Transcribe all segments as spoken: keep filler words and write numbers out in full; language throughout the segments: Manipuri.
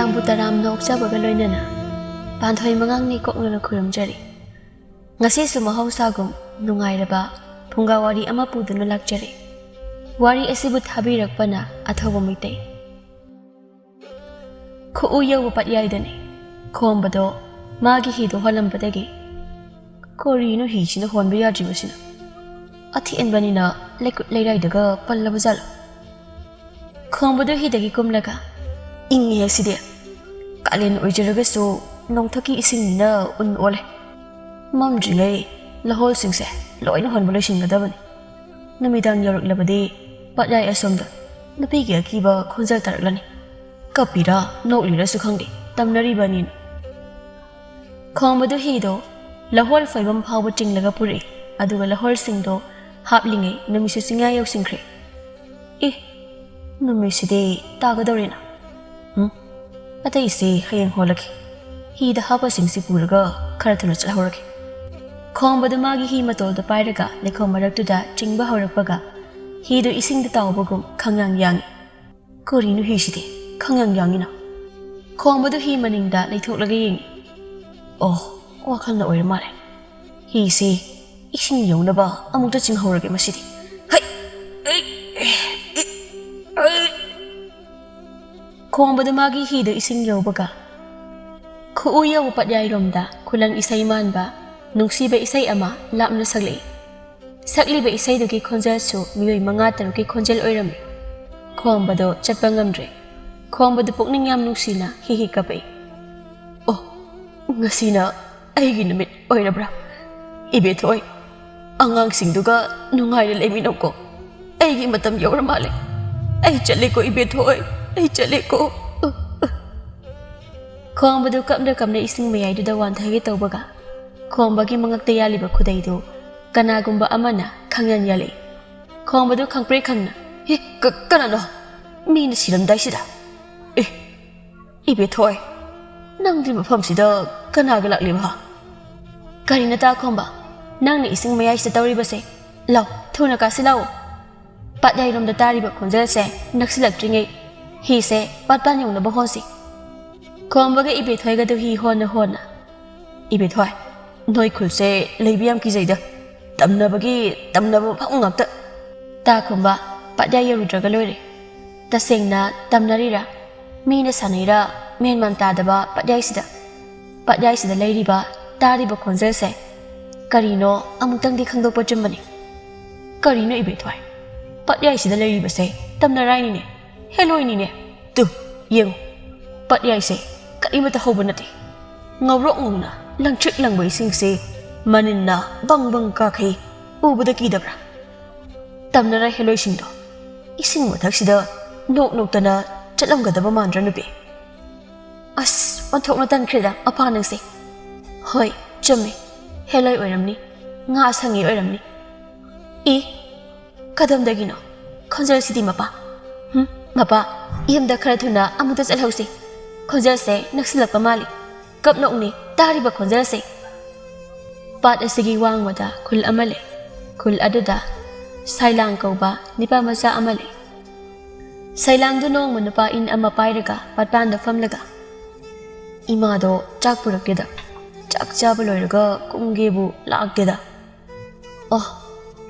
ꯅꯪꯕꯨ ꯇꯔꯥꯝꯅ ꯑꯣꯛꯆꯕꯒ ꯂꯣꯏꯅꯅ ꯄꯥꯟꯊꯣꯏ ꯃꯉꯥꯡꯅꯤ ꯀꯣꯛꯅꯅ ꯈꯨꯔꯨꯝꯖꯔꯤ꯫ ꯉꯁꯤꯁꯨ ꯃꯍꯧꯁꯥꯒꯨꯝ ꯅꯨꯡꯉꯥꯏꯔꯕ ꯐꯨꯡꯒꯥ ꯋꯥꯔꯤ ꯑꯃ ꯄꯨꯗꯨꯅ ꯂꯥꯛꯆꯔꯤ꯫ ꯋꯥꯔꯤ ꯑꯁꯤꯕꯨ ꯊꯥꯕꯤꯔꯛꯄꯅ ꯑꯊꯧꯕ ꯃꯩꯇꯩ꯫ ꯈꯨꯎ ꯌꯧꯕ ꯄꯠꯌꯥꯏꯗꯅꯤ꯫ ꯈꯣꯝꯕꯗꯣ ꯃꯥꯒꯤ ꯍꯤꯗꯣ ꯍꯣꯜꯂꯝꯕꯗꯒꯤ, "ꯀꯔꯤꯅꯣ ꯍꯤꯁꯤꯅ ꯍꯣꯟꯕ ꯌꯥꯗ꯭ꯔꯤꯕꯁꯤꯅ? ꯑꯊꯦꯟꯕꯅꯤꯅ ꯂꯩꯀꯨꯠ ꯂꯩꯔꯥꯏꯗꯒ ꯄꯜꯂꯕ ꯖꯥꯠꯂꯣ?" ꯈꯣꯝꯕꯗꯨ ꯍꯤꯗꯒꯤ ꯀꯨꯝꯂꯒ, "ꯏꯪꯉꯦ ꯁꯤꯗꯤ꯫ ꯀꯥꯂꯦꯟ ꯑꯣꯏꯖꯔꯒꯁꯨ ꯅꯣꯡꯊꯛꯀꯤ ꯏꯁꯤꯡꯅꯤꯅ ꯎꯟ ꯑꯣꯜꯂꯦ꯫ ꯃꯝꯗ꯭ꯔꯤꯉꯩ ꯂꯍꯣꯜꯁꯤꯡꯁꯦ ꯂꯣꯏꯅ ꯍꯣꯟꯕ ꯂꯣꯏꯁꯤꯟꯒꯗꯕꯅꯤ꯫ ꯅꯨꯃꯤꯗꯥꯡ ꯌꯧꯔꯛꯂꯕꯗꯤ ꯄꯠꯌꯥꯏ ꯑꯁꯣꯝꯗ ꯅꯨꯄꯤꯒꯤ ꯑꯀꯤꯕ ꯈꯣꯟꯖꯦꯜ ꯇꯥꯔꯛꯂꯅꯤ꯫ ꯀꯞꯄꯤꯔꯥ ꯅꯣꯛꯂꯤꯔꯁꯨ ꯈꯪꯗꯦ, ꯇꯝꯅꯔꯤꯕꯅꯤꯅ꯫" ꯈꯣꯝꯕꯗꯨ ꯍꯤꯗꯣ ꯂꯍꯣꯜ ꯐꯣꯏꯕꯝ ꯐꯥꯎꯕ ꯆꯤꯡꯂꯒ ꯄꯨꯔꯛꯏ꯫ ꯑꯗꯨꯒ ꯂꯍꯣꯜꯁꯤꯡꯗꯣ ꯍꯥꯞꯂꯤꯉꯩ ꯅꯨꯃꯤꯠꯁꯨ ꯆꯤꯡꯌꯥ ꯌꯧꯁꯤꯟꯈ꯭ꯔꯦ꯫ "ꯑꯦ, ꯅꯨꯃꯤꯠꯁꯤꯗꯤ ꯇꯥꯒꯗꯧꯔꯦꯅ꯫ ꯎꯝ, ꯑꯇꯩꯁꯤ ꯍꯌꯦꯡ ꯍꯣꯜꯂꯒꯦ꯫ ꯍꯤꯗ ꯍꯥꯞꯄꯁꯤꯡꯁꯤ ꯄꯨꯔꯒ ꯈꯔ ꯊꯨꯅ ꯆꯠꯍꯧꯔꯒꯦ꯫" ꯈꯣꯝꯕꯗꯨ ꯃꯥꯒꯤ ꯍꯤ ꯃꯇꯣꯜꯗ ꯄꯥꯏꯔꯒ ꯂꯩꯈꯣꯝ ꯃꯔꯛꯇꯨꯗ ꯆꯤꯡꯕ ꯍꯧꯔꯛꯄꯒ, ꯍꯤꯗꯨ ꯏꯁꯤꯡꯗ ꯇꯥꯎꯕꯒꯨꯝ ꯈꯪꯌꯥꯡ ꯌꯥꯡꯏ꯫ "ꯀꯔꯤꯅꯣ ꯍꯤꯁꯤꯗꯤ ꯈꯪꯌꯥꯡ ꯌꯥꯡꯉꯤꯅ?" ꯈꯣꯝꯕꯗꯨ ꯍꯤ ꯃꯅꯤꯡꯗ ꯂꯩꯊꯣꯛꯂꯒ ꯌꯦꯡꯉꯤ꯫ "ꯑꯣ, ꯋꯥꯈꯜꯅ ꯑꯣꯏꯔ ꯃꯥꯜꯂꯦ꯫ ꯍꯤꯁꯤ ꯏꯁꯤꯡ ꯌꯧꯅꯕ ꯑꯃꯨꯛꯇ ꯆꯤꯡꯍꯧꯔꯒꯦ ꯃꯁꯤꯗꯤ꯫ ꯍꯩ! ꯑꯩ! ꯑꯩ!" ꯈꯣꯝꯕꯗꯨ ꯃꯥꯒꯤ ꯍꯤꯗꯨ ꯏꯁꯤꯡ ꯌꯧꯕꯒ, ꯈꯨꯎ ꯌꯧꯕ ꯄꯠꯌꯥꯏꯔꯣꯝꯗ ꯈꯨꯂꯪ ꯏꯁꯩ ꯃꯥꯟꯕ ꯅꯨꯡꯁꯤꯕ ꯏꯁꯩ ꯑꯃ ꯂꯥꯞꯅ ꯁꯛꯂꯛꯏ꯫ ꯁꯛꯂꯤꯕ ꯏꯁꯩꯗꯨꯒꯤ ꯈꯣꯟꯖꯦꯜꯁꯨ ꯃꯤꯑꯣꯏ ꯃꯉꯥ ꯇꯔꯨꯛꯀꯤ ꯈꯣꯟꯖꯦꯜ ꯑꯣꯏꯔꯝꯃꯤ꯫ ꯈꯣꯝꯕꯗꯣ ꯆꯠꯄ ꯉꯝꯗ꯭ꯔꯦ꯫ ꯈꯣꯝꯕꯗꯨ ꯄꯨꯛꯅꯤꯡ ꯌꯥꯝ ꯅꯨꯡꯁꯤꯅ ꯍꯤ ꯍꯤ ꯀꯞꯄꯛꯏ꯫ "ꯑꯣ, ꯉꯁꯤꯅ ꯑꯩꯒꯤ ꯅꯨꯃꯤꯠ ꯑꯣꯏꯔꯕ꯭ꯔꯥ? ꯏꯕꯦꯊꯣꯏ, ꯑꯉꯥꯡꯁꯤꯡꯗꯨꯒ ꯅꯨꯡꯉꯥꯏꯅ ꯂꯩꯃꯤꯟꯅꯧꯀꯣ꯫ ꯑꯩꯒꯤ ꯃꯇꯝ ꯌꯧꯔ ꯃꯥꯜꯂꯦ꯫ ꯑꯩ ꯆꯠꯂꯦꯀꯣ ꯏꯕꯦꯊꯣꯏ, ꯑꯩ ꯆꯠꯂꯦꯀꯣ꯫" ꯈꯣꯝꯕꯗꯨ ꯀꯞꯅ ꯀꯞꯅ ꯏꯁꯤꯡ ꯃꯌꯥꯏꯗꯨꯗ ꯋꯥꯟꯊꯒꯦ ꯇꯧꯕꯒ, ꯈꯣꯝꯕꯒꯤ ꯃꯉꯛꯇ ꯌꯥꯜꯂꯤꯕ ꯈꯨꯗꯩꯗꯨ ꯀꯅꯥꯒꯨꯝꯕ ꯑꯃꯅ ꯈꯪꯌꯥꯟ ꯌꯥꯜꯂꯛꯏ꯫ ꯈꯣꯝꯕꯗꯨ ꯈꯪꯄ꯭ꯔꯦꯛ ꯈꯪꯅ, "ꯍꯦ, ꯀ-, ꯀꯅꯥꯅꯣ? ꯃꯤꯅ ꯁꯤꯔꯝꯗꯥꯏꯁꯤꯗ꯫ ꯑꯦ, ꯏꯕꯦꯊꯣꯏ, ꯅꯪꯗꯤ ꯃꯐꯝꯁꯤꯗ ꯀꯅꯥꯒ ꯂꯥꯛꯂꯤꯕ?" "ꯀꯔꯤꯅꯣ ꯇꯥ ꯈꯣꯝꯕ, ꯅꯪꯅ ꯏꯁꯤꯡ ꯃꯌꯥꯏꯁꯤꯗ ꯇꯧꯔꯤꯕꯁꯦ? ꯂꯥꯎ, ꯊꯨꯅ ꯀꯥꯁꯤꯜꯂꯛꯎ꯫ ꯄꯥꯠꯌꯥꯏꯔꯣꯝꯗ ꯇꯥꯔꯤꯕ ꯈꯣꯟꯖꯦꯜꯁꯦ ꯅꯛꯁꯤꯜꯂꯛꯇ꯭ꯔꯤꯉꯩ ꯍꯤꯁꯦ ꯄꯥꯠꯄꯥꯟ ꯌꯧꯅꯕ ꯍꯣꯟꯁꯤ꯫" ꯈꯣꯝꯕꯒ ꯏꯕꯦꯊꯣꯏꯒꯗꯨ ꯍꯤ ꯍꯣꯟꯅ ꯍꯣꯟꯅ, "ꯏꯕꯦꯊꯣꯏ, ꯅꯣꯏ ꯈꯨꯜꯁꯦ ꯂꯩꯕ ꯌꯥꯝ ꯀꯤꯖꯩꯗ꯫ ꯇꯝꯅꯕꯒꯤ ꯇꯝꯅꯕ ꯃꯐꯝ ꯉꯥꯛꯇ꯫ ꯇꯥ ꯈꯣꯝꯕ, ꯄꯥꯠꯌꯥꯏ ꯌꯧꯔꯨꯗ꯭ꯔꯒ ꯂꯣꯏꯔꯦ꯫ ꯇꯁꯦꯡꯅ ꯇꯝꯅꯔꯤꯔꯥ, ꯃꯤꯅ ꯁꯥꯟꯅꯩꯔꯥ, ꯃꯦꯟ ꯃꯥꯟ ꯇꯥꯗꯕ ꯄꯥꯠꯌꯥꯏꯁꯤꯗ, ꯄꯥꯠꯌꯥꯏꯁꯤꯗ ꯂꯩꯔꯤꯕ, ꯇꯥꯔꯤꯕ ꯈꯣꯟꯖꯦꯜꯁꯦ ꯀꯔꯤꯅꯣ ꯑꯃꯨꯛꯇꯪꯗꯤ ꯈꯪꯗꯣꯛꯄ ꯆꯨꯝꯕꯅꯤ꯫ ꯀꯔꯤꯅꯣ ꯏꯕꯦꯊꯣꯏ? ꯄꯥꯠꯌꯥꯏꯁꯤꯗ ꯂꯩꯔꯤꯕꯁꯦ ꯇꯝꯅꯔꯥꯏꯅꯤꯅꯦ, ꯍꯦꯂꯣꯏꯅꯤꯅꯦ꯫ ꯇꯨ, ꯌꯦꯡꯉꯨ, ꯄꯥꯠꯌꯥꯏꯁꯦ ꯀꯔꯤꯃꯠꯇ ꯍꯧꯕ ꯅꯠꯇꯦ꯫ ꯉꯧꯔꯣꯛ ꯉꯧꯅ ꯂꯪꯇ꯭ꯔꯤꯛ ꯂꯪꯕ ꯏꯁꯤꯡꯁꯦ ꯃꯅꯤꯟꯅ ꯕꯪ ꯕꯪ ꯀꯥꯈꯩ꯫ ꯎꯕꯗ ꯀꯤꯗꯕ꯭ꯔꯥ? ꯇꯝꯅꯔꯥꯏ ꯍꯦꯂꯣꯏꯁꯤꯡꯗꯣ ꯏꯁꯤꯡ ꯃꯊꯛꯁꯤꯗ ꯅꯣꯛ ꯅꯣꯛꯇꯅ ꯆꯠꯂꯝꯒꯗꯕ ꯃꯥꯟꯗ꯭ꯔꯥ ꯅꯨꯄꯤ?" ꯑꯁ, ꯑꯣꯟꯊꯣꯛꯅ ꯇꯟꯈ꯭ꯔꯦꯗ ꯃꯄꯥ ꯅꯪꯁꯦ꯫ ꯍꯣꯏ, ꯆꯨꯝꯃꯦ, ꯍꯦꯂꯣꯏ ꯑꯣꯏꯔꯝꯅꯤ, ꯉꯥ ꯁꯪꯉꯤ ꯑꯣꯏꯔꯝꯅꯤ꯫ ꯏ, ꯀꯗꯣꯝꯗꯒꯤꯅꯣ ꯈꯣꯟꯖꯦꯜꯁꯤꯗꯤ ꯃꯄꯥ? ꯍꯨꯝ, ꯃꯄꯥ, ꯌꯨꯝꯗ ꯈꯔ ꯊꯨꯅ ꯑꯃꯨꯛꯇ ꯆꯠꯍꯧꯁꯤ꯫ ꯈꯣꯟꯖꯦꯜꯁꯦ ꯅꯛꯁꯤꯜꯂꯛꯄ ꯃꯥꯜꯂꯤ꯫ ꯀꯞꯅꯣꯛꯅꯤ ꯇꯥꯔꯤꯕ ꯈꯣꯟꯖꯦꯜꯁꯦ꯫ ꯄꯥꯠ ꯑꯁꯤꯒꯤ ꯋꯥꯡꯃꯗ ꯈꯨꯜ ꯑꯃ ꯂꯩ꯫ ꯈꯨꯜ ꯑꯗꯨꯗ ꯁꯥꯏꯂꯥꯡ ꯀꯧꯕ ꯅꯤꯄꯥ ꯃꯆꯥ ꯑꯃ ꯂꯩ꯫ ꯁꯥꯏꯂꯥꯡꯗꯨ ꯅꯣꯡꯃ ꯅꯨꯄꯥ ꯏꯟ ꯑꯃ ꯄꯥꯏꯔꯒ ꯄꯥꯠꯄꯥꯟꯗ ꯐꯝꯂꯒ, "ꯏꯃꯥꯗꯣ ꯆꯥꯛ ꯄꯨꯔꯛꯇꯦꯗ, ꯆꯥꯛ ꯆꯥꯕ ꯂꯣꯏꯔꯒ ꯀꯨꯝꯒꯦꯕꯨ ꯂꯥꯛꯇꯦꯗ꯫ ꯑꯣ,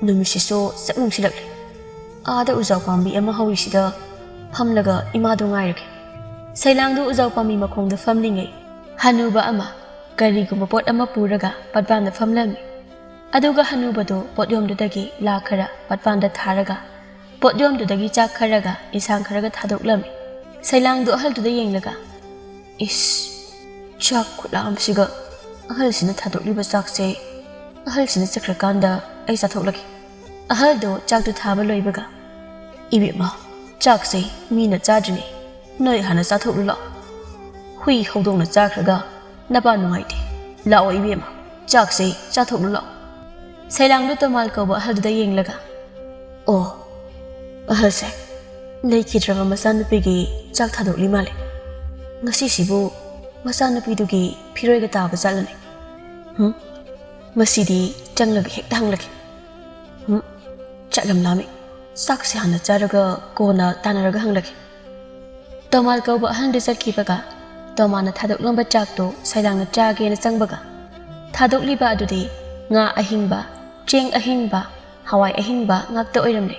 ꯅꯨꯃꯤꯠꯁꯤꯁꯨ ꯁꯛ ꯅꯨꯡꯁꯤꯜꯂꯛꯂꯦ꯫ ꯑꯥꯗ ꯎꯖꯥꯎ ꯄꯥꯝꯕꯤ ꯑꯃ ꯍꯧꯔꯤꯁꯤꯗ ꯐꯝꯂꯒ ꯏꯃꯥꯗꯣ ꯉꯥꯏꯔꯒꯦ꯫" ꯁꯩꯂꯥꯡꯗꯨ ꯎꯖꯥꯎ ꯄꯥꯝꯕꯤ ꯃꯈꯣꯡꯗ ꯐꯝꯂꯤꯉꯩ, ꯍꯅꯨꯕ ꯑꯃ ꯀꯔꯤꯒꯨꯝꯕ ꯄꯣꯠ ꯑꯃ ꯄꯨꯔꯒ ꯄꯥꯠꯄꯥꯟꯗ ꯐꯝꯂꯝꯃꯤ꯫ ꯑꯗꯨꯒ ꯍꯅꯨꯕꯗꯨ ꯄꯣꯠꯌꯣꯝꯗꯨꯗꯒꯤ ꯂꯥ ꯈꯔ ꯄꯥꯠꯄꯥꯟꯗ ꯊꯥꯔꯒ ꯄꯣꯠꯌꯣꯝꯗꯨꯗꯒꯤ ꯆꯥꯛ ꯈꯔꯒ ꯏꯟꯁꯥꯡ ꯈꯔꯒ ꯊꯥꯗꯣꯛꯂꯝꯃꯤ꯫ ꯁꯩꯂꯥꯡꯗꯨ ꯑꯍꯜꯗꯨꯗ ꯌꯦꯡꯂꯒ, "ꯏꯁ, ꯆꯥꯛ ꯈꯨꯠꯂꯥꯝꯁꯤꯒ ꯑꯍꯜꯁꯤꯅ ꯊꯥꯗꯣꯛꯂꯤꯕ ꯆꯥꯛꯁꯦ ꯑꯍꯜꯁꯤꯅ ꯆꯠꯈ꯭ꯔꯀꯥꯟꯗ ꯑꯩ ꯆꯥꯊꯣꯛꯂꯒꯦ꯫" ꯑꯍꯜꯗꯣ ꯆꯥꯛꯇꯨ ꯊꯥꯕ ꯂꯣꯏꯕꯒ, "ꯏꯕꯦꯝꯃ, ꯆꯥꯛꯁꯦ ꯃꯤꯅ ꯆꯥꯗ꯭ꯔꯤꯉꯩ ꯅꯣꯏ ꯍꯥꯟꯅ ꯆꯥꯊꯣꯛꯂꯨ ꯂꯥꯛꯑꯣ꯫ ꯍꯨꯏ ꯍꯧꯗꯣꯡꯅ ꯆꯥꯈ꯭ꯔꯒ ꯅꯄꯥ ꯅꯨꯡꯉꯥꯏꯇꯦ꯫ ꯂꯥꯛꯑꯣ ꯏꯕꯦꯝꯃ, ꯆꯥꯛꯁꯦ ꯆꯥꯊꯣꯛꯂꯨ ꯂꯥꯛꯑꯣ꯫" ꯁꯩꯂꯥꯡꯗꯨ ꯇꯣꯃꯥꯜ ꯀꯧꯕ ꯑꯍꯜꯗꯨꯗ ꯌꯦꯡꯂꯒ, "ꯑꯣ, ꯑꯍꯜꯁꯦ ꯂꯩꯈꯤꯗ꯭ꯔꯕ ꯃꯆꯥꯅꯨꯄꯤꯒꯤ ꯆꯥꯛ ꯊꯥꯗꯣꯛꯂꯤ ꯃꯥꯜꯂꯦ꯫ ꯉꯁꯤꯁꯤꯕꯨ ꯃꯆꯥꯅꯨꯄꯤꯗꯨꯒꯤ ꯐꯤꯔꯣꯏꯒ ꯇꯥꯕ ꯖꯥꯠꯂꯅꯦ? ꯍꯨꯝ? ꯃꯁꯤꯗꯤ ꯆꯪꯂꯒ ꯍꯦꯛꯇ ꯍꯪꯂꯒꯦ꯫ ꯍꯨꯝ? ꯆꯥꯛ ꯌꯥꯝ ꯂꯥꯝꯃꯤ꯫ ꯆꯥꯛꯁꯦ ꯍꯥꯟꯅ ꯆꯥꯔꯒ ꯀꯣꯟꯅ ꯇꯥꯟꯅꯔꯒ ꯍꯪꯂꯒꯦ꯫" ꯇꯣꯃꯥꯜ ꯀꯧꯕ ꯑꯍꯟꯗꯨ ꯆꯠꯈꯤꯕꯒ ꯇꯣꯃꯥꯅ ꯊꯥꯗꯣꯛꯂꯝꯕ ꯆꯥꯛꯇꯣ ꯁꯩꯂꯥꯡꯅ ꯆꯥꯒꯦꯅ ꯆꯪꯕꯒ, ꯊꯥꯗꯣꯛꯂꯤꯕ ꯑꯗꯨꯗꯤ ꯉꯥ ꯑꯍꯤꯡꯕ, ꯆꯦꯡ ꯑꯍꯤꯡꯕ, ꯍꯋꯥꯏ ꯑꯍꯤꯡꯕ ꯉꯥꯛꯇ ꯑꯣꯏꯔꯝꯂꯦ꯫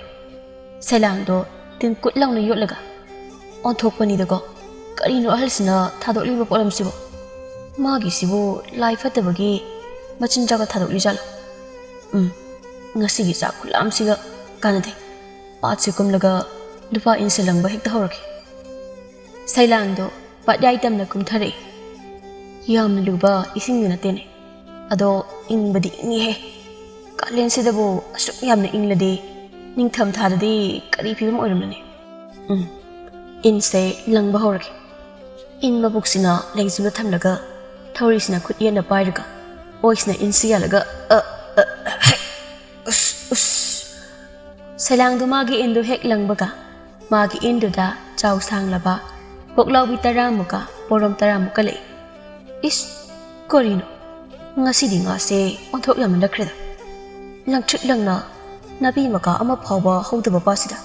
ꯁꯩꯂꯥꯡꯗꯣ ꯇꯤꯟ ꯀꯨꯠ ꯂꯥꯎꯅ ꯌꯣꯠꯂꯒ, "ꯑꯣꯟꯊꯣꯛꯄꯅꯤꯗꯀꯣ, ꯀꯔꯤꯅꯣ ꯑꯍꯜꯁꯤꯅ ꯊꯥꯗꯣꯛꯂꯤꯕ ꯄꯣꯠꯂꯝꯁꯤꯕꯣ? ꯃꯥꯒꯤꯁꯤꯕꯨ ꯂꯥꯏ ꯐꯠꯇꯕꯒꯤ ꯃꯆꯤꯟꯖꯥꯛꯀ ꯊꯥꯗꯣꯛꯂꯤꯖꯥꯠꯂꯣ? ꯎꯝ, ꯉꯁꯤꯒꯤ ꯆꯥꯛ ꯈꯨꯂꯥꯝꯁꯤꯒ ꯀꯥꯟꯅꯗꯦ꯫ ꯄꯥꯠꯁꯦ ꯀꯨꯝꯂꯒ ꯂꯨꯄꯥ ꯏꯟꯁꯦ ꯂꯪꯕ ꯍꯦꯛꯇ ꯍꯧꯔꯛꯀꯦ꯫" ꯁꯩꯂꯥꯡꯗꯣ ꯄꯥꯠꯌꯥꯏ ꯇꯝꯅ ꯀꯨꯝꯊꯔꯛꯏ꯫ ꯌꯥꯝꯅ ꯂꯨꯕ ꯏꯁꯤꯡꯗꯤ ꯅꯠꯇꯦꯅꯦ, ꯑꯗꯣ ꯏꯪꯕꯗꯤ ꯏꯪꯉꯤꯍꯦ꯫ ꯀꯥꯂꯦꯟꯁꯤꯗꯕꯨ ꯑꯁꯨꯛ ꯌꯥꯝꯅ ꯏꯪꯂꯗꯤ ꯅꯤꯡꯊꯝ ꯊꯥꯗꯗꯤ ꯀꯔꯤ ꯐꯤꯕꯝ ꯑꯣꯏꯔꯝꯂꯅꯤ? ꯎꯝ, ꯏꯟꯁꯦ ꯂꯪꯕ ꯍꯧꯔꯒꯦ꯫ ꯏꯟ ꯃꯕꯨꯛꯁꯤꯅ ꯂꯦꯡꯖꯨꯝꯗ ꯊꯝꯂꯒ, ꯊꯧꯔꯤꯁꯤꯅ ꯈꯨꯠ ꯌꯦꯠꯅ ꯄꯥꯏꯔꯒ, ꯑꯣꯏꯁꯤꯅ ꯏꯟꯁꯤ ꯌꯥꯜꯂꯒ, ꯑ, ꯑ, ꯍꯦꯛ, ꯎꯁ, ꯎꯁ꯫ ꯁꯩꯂꯥꯡꯗꯨ ꯃꯥꯒꯤ ꯏꯟꯗꯨ ꯍꯦꯛ ꯂꯪꯕꯒ, ꯃꯥꯒꯤ ꯏꯟꯗꯨꯗ ꯆꯥꯎ ꯁꯥꯡꯂꯕ ꯄꯣꯛꯂꯥꯎꯕꯤ ꯇꯔꯥꯃꯨꯛꯀ ꯄꯣꯔꯣꯝ ꯇꯔꯥꯃꯨꯛꯀ ꯂꯩ꯫ ꯏꯁ, ꯀꯔꯤꯅꯣ? ꯉꯁꯤꯗꯤ ꯉꯥꯁꯦ ꯑꯣꯟꯊꯣꯛ ꯌꯥꯝꯃꯟꯂꯛꯈ꯭ꯔꯦꯗ꯫ ꯂꯪꯇ꯭ꯔꯤꯛ ꯂꯪꯅ ꯅꯥꯄꯤ ꯃꯀꯥ ꯑꯃ ꯐꯥꯎꯕ ꯍꯧꯗꯕ ꯄꯥꯁꯤꯗ꯫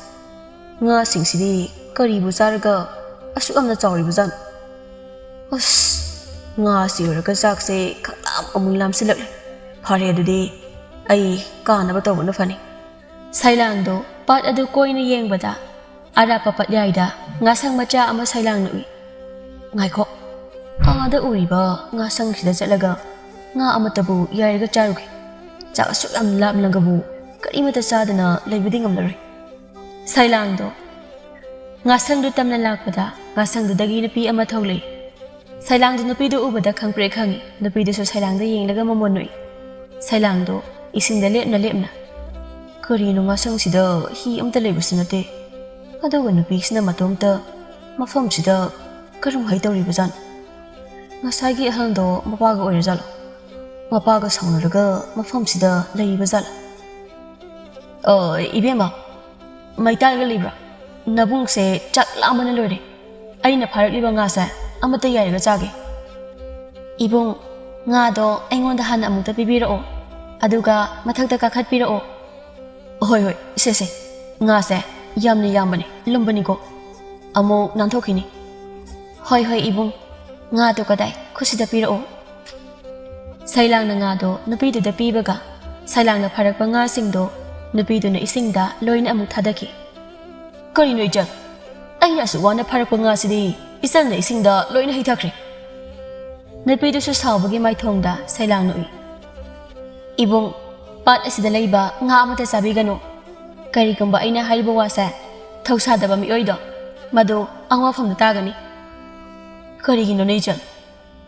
ꯉꯥꯁꯤꯡꯁꯤꯗꯤ ꯀꯔꯤꯕꯨ ꯆꯥꯔꯒ ꯑꯁꯨꯛ ꯌꯥꯝꯅ ꯆꯥꯎꯔꯤꯕꯖꯥꯠꯅꯣ? ꯑꯁ, ꯉꯥꯁꯤ ꯎꯔꯒ ꯆꯥꯛꯁꯦ ꯈꯪꯂꯥꯝ ꯑꯃꯨꯛ ꯂꯥꯝꯁꯤꯜꯂꯛꯂꯦ꯫ ꯐꯔꯦ, ꯑꯗꯨꯗꯤ ꯑꯩ ꯀꯥꯅꯕ ꯇꯧꯕꯅ ꯐꯅꯤ꯫ ꯁꯩꯂꯥꯡꯗꯣ ꯄꯥꯠ ꯑꯗꯨ ꯀꯣꯏꯅ ꯌꯦꯡꯕꯗ, ꯑꯔꯥꯞꯄ ꯄꯥꯠꯌꯥꯏꯗ ꯉꯥꯁꯪ ꯃꯆꯥ ꯑꯃ ꯁꯩꯂꯥꯡꯅ ꯎꯏ꯫ "ꯉꯥꯏꯈꯣ, ꯑꯥꯗ ꯎꯔꯤꯕ ꯉꯥꯁꯪꯁꯤꯗ ꯆꯠꯂꯒ ꯉꯥ ꯑꯃꯠꯇꯕꯨ ꯌꯥꯏꯔꯒ ꯆꯥꯔꯨꯒꯦ꯫ ꯆꯥꯛ ꯑꯁꯨꯛ ꯌꯥꯝ ꯂꯥꯝꯂꯒꯕꯨ ꯀꯔꯤꯃꯠꯇ ꯆꯥꯗꯅ ꯂꯩꯕꯗꯤ ꯉꯝꯂꯔꯣꯏ꯫" ꯁꯩꯂꯥꯡꯗꯣ ꯉꯥꯁꯪꯗꯨ ꯇꯝꯅ ꯂꯥꯛꯄꯗ, ꯉꯥꯁꯪꯗꯨꯗꯒꯤ ꯅꯨꯄꯤ ꯑꯃ ꯊꯣꯛꯂꯛꯏ꯫ ꯁꯩꯂꯥꯡꯗꯨ ꯅꯨꯄꯤꯗꯨ ꯎꯕꯗ ꯈꯪꯄ꯭ꯔꯦꯛ ꯈꯪꯏ꯫ ꯅꯨꯄꯤꯗꯨꯁꯨ ꯁꯩꯂꯥꯡꯗ ꯌꯦꯡꯂꯒ ꯃꯃꯣꯟ ꯅꯣꯛꯏ꯫ ꯁꯩꯂꯥꯡꯗꯣ ꯏꯁꯤꯡꯗ ꯂꯦꯞꯅ ꯂꯦꯞꯅ, "ꯀꯔꯤꯅꯣ, ꯉꯥꯁꯪꯁꯤꯗ ꯍꯤ ꯑꯝꯇ ꯂꯩꯕꯁꯨ ꯅꯠꯇꯦ, ꯑꯗꯨꯒ ꯅꯨꯄꯤꯁꯤꯅ ꯃꯇꯣꯝꯇ ꯃꯐꯝꯁꯤꯗ ꯀꯔꯝꯍꯥꯏ ꯇꯧꯔꯤꯕꯖꯥꯠꯅꯣ? ꯉꯁꯥꯏꯒꯤ ꯑꯍꯜꯗꯣ ꯃꯄꯥꯒ ꯑꯣꯏꯔꯖꯥꯠꯂꯣ? ꯃꯄꯥꯒ ꯁꯥꯎꯅꯔꯒ ꯃꯐꯝꯁꯤꯗ ꯂꯩꯔꯤꯕꯖꯥꯠꯂꯣ? ꯑ, ꯏꯕꯦꯝꯃ, ꯃꯩꯇꯥꯜꯒ ꯂꯩꯕ꯭ꯔꯥ? ꯅꯕꯨꯡꯁꯦ ꯆꯥꯛ ꯂꯥꯝꯕꯅ ꯂꯣꯏꯔꯦ꯫ ꯑꯩꯅ ꯐꯥꯔꯛꯂꯤꯕ ꯉꯥꯁꯦ ꯑꯃꯠꯇ ꯌꯥꯏꯔꯒ ꯆꯥꯒꯦ꯫" "ꯏꯕꯨꯡ, ꯉꯥꯗꯣ ꯑꯩꯉꯣꯟꯗ ꯍꯥꯟꯅ ꯑꯃꯨꯛꯇ ꯄꯤꯕꯤꯔꯛꯑꯣ, ꯑꯗꯨꯒ ꯃꯊꯛꯇ ꯀꯥꯈꯠꯄꯤꯔꯛꯑꯣ꯫" "ꯍꯣꯏ, ꯍꯣꯏ, ꯁꯦ, ꯁꯦ꯫ ꯉꯥꯁꯦ ꯌꯥꯝꯅ ꯌꯥꯝꯕꯅꯤ, ꯂꯨꯝꯕꯅꯤꯀꯣ꯫ ꯑꯃꯨꯛ ꯅꯥꯟꯊꯣꯛꯈꯤꯅꯤ꯫" "ꯍꯣꯏ, ꯍꯣꯏ, ꯏꯕꯨꯡ꯫ "ꯉꯥꯗꯣ ꯀꯗꯥꯏ? ꯈꯨꯠꯁꯤꯗ ꯄꯤꯔꯛꯑꯣ꯫" ꯁꯩꯂꯥꯡꯅ ꯉꯥꯗꯣ ꯅꯨꯄꯤꯗꯨꯗ ꯄꯤꯕꯒ, ꯁꯩꯂꯥꯡꯅ ꯐꯥꯔꯛꯄ ꯉꯥꯁꯤꯡꯗꯣ ꯅꯨꯄꯤꯗꯨꯅ ꯏꯁꯤꯡꯗ ꯂꯣꯏꯅ ꯑꯃꯨꯛ ꯊꯥꯗꯈꯤ꯫ "ꯀꯔꯤꯅꯣ ꯏꯆꯟ? ꯑꯩꯅ ꯑꯁꯨꯛ ꯋꯥꯅ ꯐꯥꯔꯛꯄ ꯉꯥꯁꯤꯗꯤ ꯏꯆꯟꯅ ꯏꯁꯤꯡꯗ ꯂꯣꯏꯅ ꯍꯩꯊꯈ꯭ꯔꯦ꯫" ꯅꯨꯄꯤꯗꯨꯁꯨ ꯁꯥꯎꯕꯒꯤ ꯃꯥꯏꯊꯣꯡꯗ ꯁꯩꯂꯥꯡꯅ ꯎꯏ꯫ "ꯏꯕꯨꯡ, ꯄꯥꯠ ꯑꯁꯤꯗ ꯂꯩꯕ ꯉꯥ ꯑꯃꯠꯇ ꯆꯥꯕꯤꯒꯅꯨ꯫ ꯀꯔꯤꯒꯨꯝꯕ ꯑꯩꯅ ꯍꯥꯏꯔꯤꯕ ꯋꯥꯁꯦ ꯊꯧꯁꯥꯗꯕ ꯃꯤꯑꯣꯏꯗꯣ, ꯃꯗꯨ ꯑꯋꯥꯐꯝꯗ ꯇꯥꯒꯅꯤ꯫" "ꯀꯔꯤꯒꯤꯅꯣꯅꯦ ꯏꯆꯟ?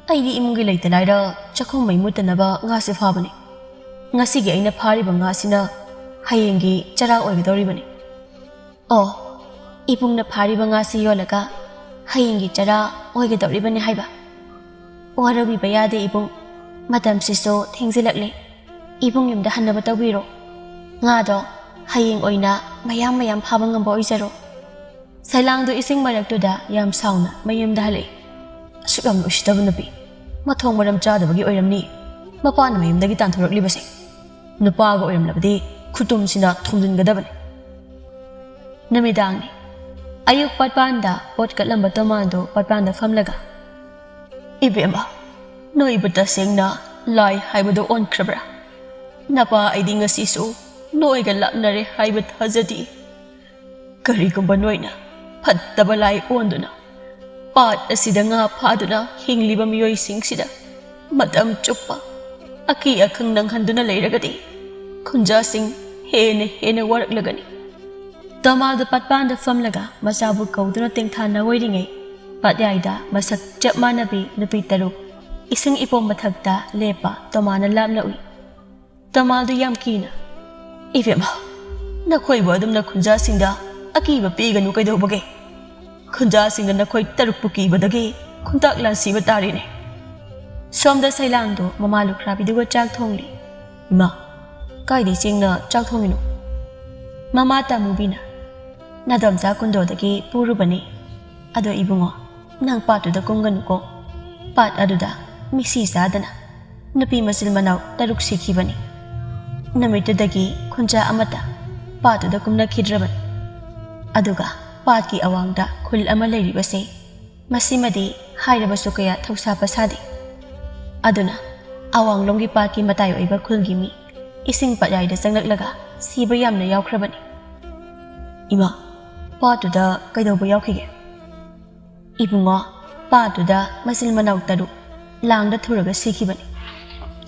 ꯑꯩꯗꯤ ꯏꯃꯨꯡꯒꯤ ꯂꯩꯇ ꯂꯥꯏꯔ ꯆꯥꯛꯈꯨꯝ ꯃꯩ ꯃꯨꯠꯇꯅꯕ ꯉꯥꯁꯦ ꯐꯥꯕꯅꯤ꯫ ꯉꯁꯤꯒꯤ ꯑꯩꯅ ꯐꯥꯔꯤꯕ ꯉꯥꯁꯤꯅ ꯍꯌꯦꯡꯒꯤ ꯆꯔꯥ ꯑꯣꯏꯒꯗꯧꯔꯤꯕꯅꯤ꯫" "ꯑꯣ, ꯏꯕꯨꯡꯅ ꯐꯥꯔꯤꯕ ꯉꯥꯁꯤ ꯌꯣꯜꯂꯒ ꯍꯌꯦꯡꯒꯤ ꯆꯔꯥ ꯑꯣꯏꯒꯗꯧꯔꯤꯕꯅꯤ ꯍꯥꯏꯕ? ꯋꯥꯔꯧꯕꯤꯕ ꯌꯥꯗꯦ ꯏꯕꯨꯡ, ꯃꯇꯝꯁꯤꯁꯨ ꯊꯦꯡꯖꯤꯜꯂꯛꯂꯦ꯫ ꯏꯕꯨꯡ ꯌꯨꯝꯗ ꯍꯟꯅꯕ ꯇꯧꯕꯤꯔꯣ꯫ ꯉꯥꯗꯣ ꯍꯌꯦꯡ ꯑꯣꯏꯅ ꯃꯌꯥꯝ ꯃꯌꯥꯝ ꯐꯥꯕ ꯉꯝꯕ ꯑꯣꯏꯖꯔꯣ꯫" ꯁꯩꯂꯥꯡꯗꯨ ꯏꯁꯤꯡ ꯃꯔꯛꯇꯨꯗ ꯌꯥꯝ ꯁꯥꯎꯅ ꯃꯌꯨꯝꯗ ꯍꯜꯂꯛꯏ꯫ "ꯑꯁꯨꯛ ꯌꯥꯝꯅ ꯎꯁꯤꯠꯇꯕ ꯅꯨꯄꯤ, ꯃꯊꯣꯡ ꯃꯔꯝ ꯆꯥꯗꯕꯒꯤ ꯑꯣꯏꯔꯝꯅꯤ ꯃꯄꯥꯅ ꯃꯌꯨꯝꯗꯒꯤ ꯇꯥꯟꯊꯣꯔꯛꯂꯤꯕꯁꯦ꯫ ꯅꯨꯄꯥꯒ ꯑꯣꯏꯔꯝꯂꯕꯗꯤ ꯈꯨꯇꯨꯝꯁꯤꯅ ꯊꯣꯝꯖꯤꯟꯒꯗꯕꯅꯤ꯫" ꯅꯨꯃꯤꯗꯥꯡꯅꯤ꯫ ꯑꯌꯨꯛ ꯄꯥꯠꯄꯥꯟꯗ ꯄꯣꯠ ꯀꯠꯂꯝꯕ ꯇꯣꯃꯥꯟꯗꯨ ꯄꯥꯠꯄꯥꯟꯗ ꯐꯝꯂꯒ, "ꯏꯕꯦꯝꯃ, ꯅꯣꯏꯕꯨ ꯇꯁꯦꯡꯅ ꯂꯥꯏ ꯍꯥꯏꯕꯗꯨ ꯑꯣꯟꯈ꯭ꯔꯕ꯭ꯔꯥ? ꯅꯄꯥ ꯑꯩꯗꯤ ꯉꯁꯤꯁꯨ ꯅꯣꯏꯒ ꯂꯥꯛꯅꯔꯦ ꯍꯥꯏꯕ ꯊꯥꯖꯗꯦ꯫ ꯀꯔꯤꯒꯨꯝꯕ ꯅꯣꯏꯅ ꯐꯠꯇꯕ ꯂꯥꯏ ꯑꯣꯟꯗꯨꯅ ꯄꯥꯠ ꯑꯁꯤꯗ ꯉꯥ ꯐꯥꯗꯨꯅ ꯍꯤꯡꯂꯤꯕ ꯃꯤꯑꯣꯏꯁꯤꯡꯁꯤꯗ ꯃꯇꯝ ꯆꯨꯞꯄ ꯑꯀꯤ ꯑꯈꯪ ꯅꯪꯍꯟꯗꯨꯅ ꯂꯩꯔꯒꯗꯤ ꯈꯨꯟꯖꯥꯁꯤꯡ ꯍꯦꯟꯅ ꯍꯦꯟꯅ ꯋꯥꯔꯛꯂꯒꯅꯤ꯫" ꯇꯣꯃꯥꯗꯨ ꯄꯥꯠꯄꯥꯟꯗ ꯐꯝꯂꯒ ꯃꯆꯥꯕꯨ ꯀꯧꯗꯨꯅ ꯇꯦꯡꯊꯥꯅ ꯑꯣꯏꯔꯤꯉꯩ, ꯄꯥꯠꯌꯥꯏꯗ ꯃꯁꯛ ꯆꯞ ꯃꯥꯟꯅꯕꯤ ꯅꯨꯄꯤ ꯇꯔꯨꯛ ꯏꯁꯤꯡ ꯏꯄꯣꯝ ꯃꯊꯛꯇ ꯂꯦꯞꯄ ꯇꯣꯃꯥꯅ ꯂꯥꯞꯅ ꯎꯏ꯫ ꯇꯣꯃꯥꯗꯨ ꯌꯥꯝ ꯀꯤꯅ, "ꯏꯕꯦꯝꯃ, ꯅꯈꯣꯏꯕꯨ ꯑꯗꯨꯝꯅ ꯈꯨꯟꯖꯥꯁꯤꯡꯗ ꯑꯀꯤꯕ ꯄꯤꯒꯅꯨ ꯀꯩꯗꯧꯕꯒꯦ? ꯈꯨꯟꯖꯥꯁꯤꯡꯅ ꯅꯈꯣꯏ ꯇꯔꯨꯛꯄꯨ ꯀꯤꯕꯗꯒꯤ ꯈꯨꯟꯇꯥꯛ ꯂꯥꯟꯁꯤꯕ ꯇꯥꯔꯦꯅꯦ꯫" ꯁꯣꯝꯗ ꯁꯩꯂꯥꯡꯗꯣ ꯃꯃꯥ ꯂꯨꯈ꯭ꯔꯥꯕꯤꯗꯨꯒ ꯆꯥꯛ ꯊꯣꯡꯂꯤ꯫ "ꯏꯃꯥ, ꯀꯥꯏꯗꯩ ꯆꯦꯡꯅ ꯆꯥꯛ ꯊꯣꯡꯉꯤꯅꯣ?" ꯃꯃꯥ ꯇꯥꯃꯨꯕꯤꯅ, "ꯅꯥꯗꯣꯝꯆꯥ ꯀꯨꯟꯗꯣꯗꯒꯤ ꯄꯨꯔꯨꯕꯅꯤ꯫ ꯑꯗꯣ ꯏꯕꯨꯡꯉꯣ, ꯅꯪ ꯄꯥꯠꯇꯨꯗ ꯀꯨꯝꯒꯅꯨꯀꯣ꯫ ꯄꯥꯠ ꯑꯗꯨꯗ ꯃꯤꯁꯤ ꯆꯥꯗꯅ ꯅꯨꯄꯤ ꯃꯆꯤꯟ ꯃꯅꯥꯎ ꯇꯔꯨꯛ ꯁꯤꯈꯤꯕꯅꯤ꯫ ꯅꯨꯃꯤꯠꯇꯨꯗꯒꯤ ꯈꯨꯟꯖꯥ ꯑꯃꯠꯇ ꯄꯥꯠꯇꯨꯗ ꯀꯨꯝꯅꯈꯤꯗ꯭ꯔꯕꯅꯤ꯫ ꯑꯗꯨꯒ ꯄꯥꯠꯀꯤ ꯑꯋꯥꯡꯗ ꯈꯨꯜ ꯑꯃ ꯂꯩꯔꯤꯕꯁꯦ, ꯃꯁꯤꯃꯗꯤ ꯍꯥꯏꯔꯕꯁꯨ ꯀꯌꯥ ꯊꯧꯁꯥꯕ ꯁꯥꯗꯦ꯫ ꯑꯗꯨꯅ ꯑꯋꯥꯡꯂꯣꯝꯒꯤ ꯄꯥꯠꯀꯤ ꯃꯇꯥꯏ ꯑꯣꯏꯕ ꯈꯨꯜꯒꯤ ꯃꯤ ꯏꯁꯤꯡ ꯄꯠꯌꯥꯏꯗ ꯆꯪꯂꯛꯂꯒ ꯁꯤꯕ ꯌꯥꯝꯅ ꯌꯥꯎꯈ꯭ꯔꯕꯅꯤ꯫ "ꯏꯃꯥ, ꯄꯥꯠꯇꯨꯗ ꯀꯩꯗꯧꯕ ꯌꯥꯎꯈꯤꯒꯦ?" "ꯏꯕꯨꯡꯉꯣ, ꯄꯥꯠꯇꯨꯗ ꯃꯆꯤꯟ ꯃꯅꯥꯎ ꯇꯔꯨꯛ ꯂꯥꯡꯗ ꯊꯨꯔꯒ ꯁꯤꯈꯤꯕꯅꯤ꯫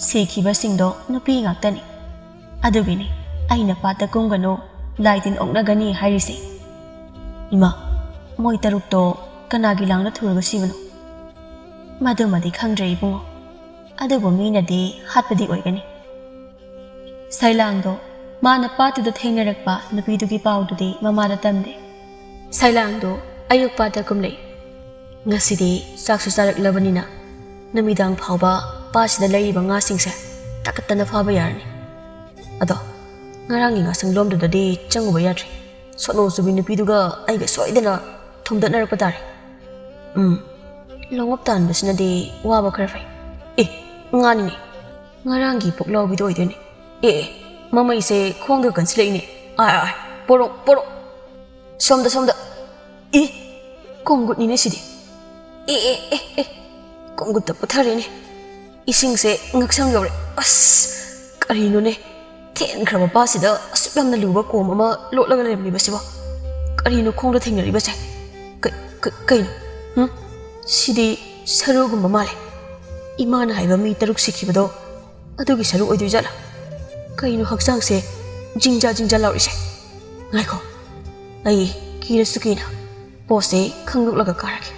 ꯁꯤꯈꯤꯕꯁꯤꯡꯗꯣ ꯅꯨꯄꯤ ꯉꯥꯛꯇꯅꯤ꯫ ꯑꯗꯨꯒꯤꯅꯤ ꯑꯩꯅ ꯄꯥꯠꯇ ꯀꯨꯝꯒꯅꯨ, ꯂꯥꯏ ꯇꯤꯟ ꯑꯣꯛꯅꯒꯅꯤ ꯍꯥꯏꯔꯤꯁꯦ꯫" "ꯏꯃꯥ, ꯃꯣꯏ ꯇꯔꯨꯛꯇꯣ ꯀꯅꯥꯒꯤ ꯂꯥꯡꯗ ꯊꯨꯔꯒ ꯁꯤꯕꯅꯣ?" "ꯃꯗꯨꯃꯗꯤ ꯈꯪꯗ꯭ꯔꯦ ꯏꯕꯨꯡꯉꯣ, ꯑꯗꯨꯕꯨ ꯃꯤꯅꯗꯤ ꯍꯥꯠꯄꯗꯤ ꯑꯣꯏꯒꯅꯤ꯫" ꯁꯩꯂꯥꯡꯗꯣ ꯃꯥꯅ ꯄꯥꯠꯇꯨꯗ ꯊꯦꯡꯅꯔꯛꯄ ꯅꯨꯄꯤꯗꯨꯒꯤ ꯄꯥꯎꯗꯨꯗꯤ ꯃꯃꯥꯗ ꯇꯝꯗꯦ꯫ ꯁꯩꯂꯥꯡꯗꯣ ꯑꯌꯨꯛ ꯄꯥꯠꯇ ꯀꯨꯝꯂꯛꯏ꯫ "ꯉꯁꯤꯗꯤ ꯆꯥꯛꯁꯨ ꯆꯥꯔꯛꯂꯕꯅꯤꯅ ꯅꯨꯃꯤꯗꯥꯡ ꯐꯥꯎꯕ ꯄꯥꯠꯁꯤꯗ ꯂꯩꯔꯤꯕ ꯉꯥꯁꯤꯡꯁꯦ ꯇꯥꯀꯠꯇꯅ ꯐꯥꯕ ꯌꯥꯔꯅꯤ꯫ ꯑꯗꯣ ꯉꯔꯥꯡꯒꯤ ꯉꯥꯁꯪ ꯂꯣꯝꯗꯨꯗꯗꯤ ꯆꯪꯉꯨꯕ ꯌꯥꯗ꯭ꯔꯤ꯫ ꯁꯣꯅꯣ ꯆꯨꯕꯤ ꯅꯨꯄꯤꯗꯨꯒ ꯑꯩꯒ ꯁꯣꯏꯗꯅ ꯊꯣꯝꯗꯠꯅꯔꯛꯄ ꯇꯥꯔꯦ꯫ ꯎꯝ, ꯂꯣꯡꯉꯞ ꯇꯥꯟꯕꯁꯤꯅꯗꯤ ꯋꯥꯕ ꯈꯔ ꯐꯩ꯫ ꯑꯦ, ꯉꯥꯅꯤꯅꯦ꯫ ꯉꯔꯥꯡꯒꯤ ꯄꯨꯛꯂꯥꯎꯕꯤꯗꯣ ꯑꯣꯏꯗꯣꯏꯅꯦ꯫ ꯑꯦ, ꯑꯦ, ꯃꯃꯩꯁꯦ ꯈꯣꯡꯗ ꯀꯟꯁꯤꯜꯂꯛꯏꯅꯦ꯫ ꯑꯥꯏ, ꯑꯥꯏ, ꯄꯣꯔꯣ, ꯄꯣꯔꯣ꯫ ꯁꯣꯝꯗ, ꯁꯣꯝꯗ꯫ ꯏ, ꯀꯣꯡꯒꯨꯠꯅꯤꯅꯦ ꯁꯤꯗꯤ꯫ ꯑꯦ, ꯑꯦ, ꯑꯦ, ꯑꯦ, ꯀꯣꯡꯒꯨꯠꯇ ꯄꯨꯊꯔꯦꯅꯦ꯫ ꯏꯁꯤꯡꯁꯦ ꯉꯛꯁꯝ ꯌꯧꯔꯦ꯫ ꯑꯁ, ꯀꯔꯤꯅꯣꯅꯦ? ꯊꯦꯟꯈ꯭ꯔꯕ ꯄꯥꯠꯁꯤꯗ ꯑꯁꯨꯛ ꯌꯥꯝꯅ ꯂꯨꯕ ꯀꯣꯝ ꯑꯃ ꯂꯣꯠꯂꯒ ꯂꯩꯔꯝꯂꯤꯕꯁꯤꯕꯣ? ꯀꯔꯤꯅꯣ ꯈꯣꯡꯗ ꯊꯦꯡꯅꯔꯤꯕꯁꯦ? ꯀ-, ꯀ-, ꯀꯩꯅꯣ? ꯍꯨꯝ? ꯁꯤꯗꯤ ꯁꯔꯨꯒꯨꯝꯕ ꯃꯥꯜꯂꯦ꯫ ꯏꯃꯥꯅ ꯍꯥꯏꯕ ꯃꯤ ꯇꯔꯨꯛ ꯁꯤꯈꯤꯕꯗꯣ ꯑꯗꯨꯒꯤ ꯁꯔꯨ ꯑꯣꯏꯗꯣꯏꯖꯥꯠꯂꯥ? ꯀꯩꯅꯣ ꯍꯛꯆꯥꯡꯁꯦ ꯖꯤꯡꯖꯥ ꯖꯤꯡꯖꯥ ꯂꯥꯎꯔꯤꯁꯦ? ꯉꯥꯏꯈꯣ, ꯑꯩ ꯀꯤꯔꯁꯨ ꯀꯤꯅ ꯄꯣꯠꯁꯦ ꯈꯪꯗꯣꯛꯂꯒ ꯀꯥꯔꯒꯦ꯫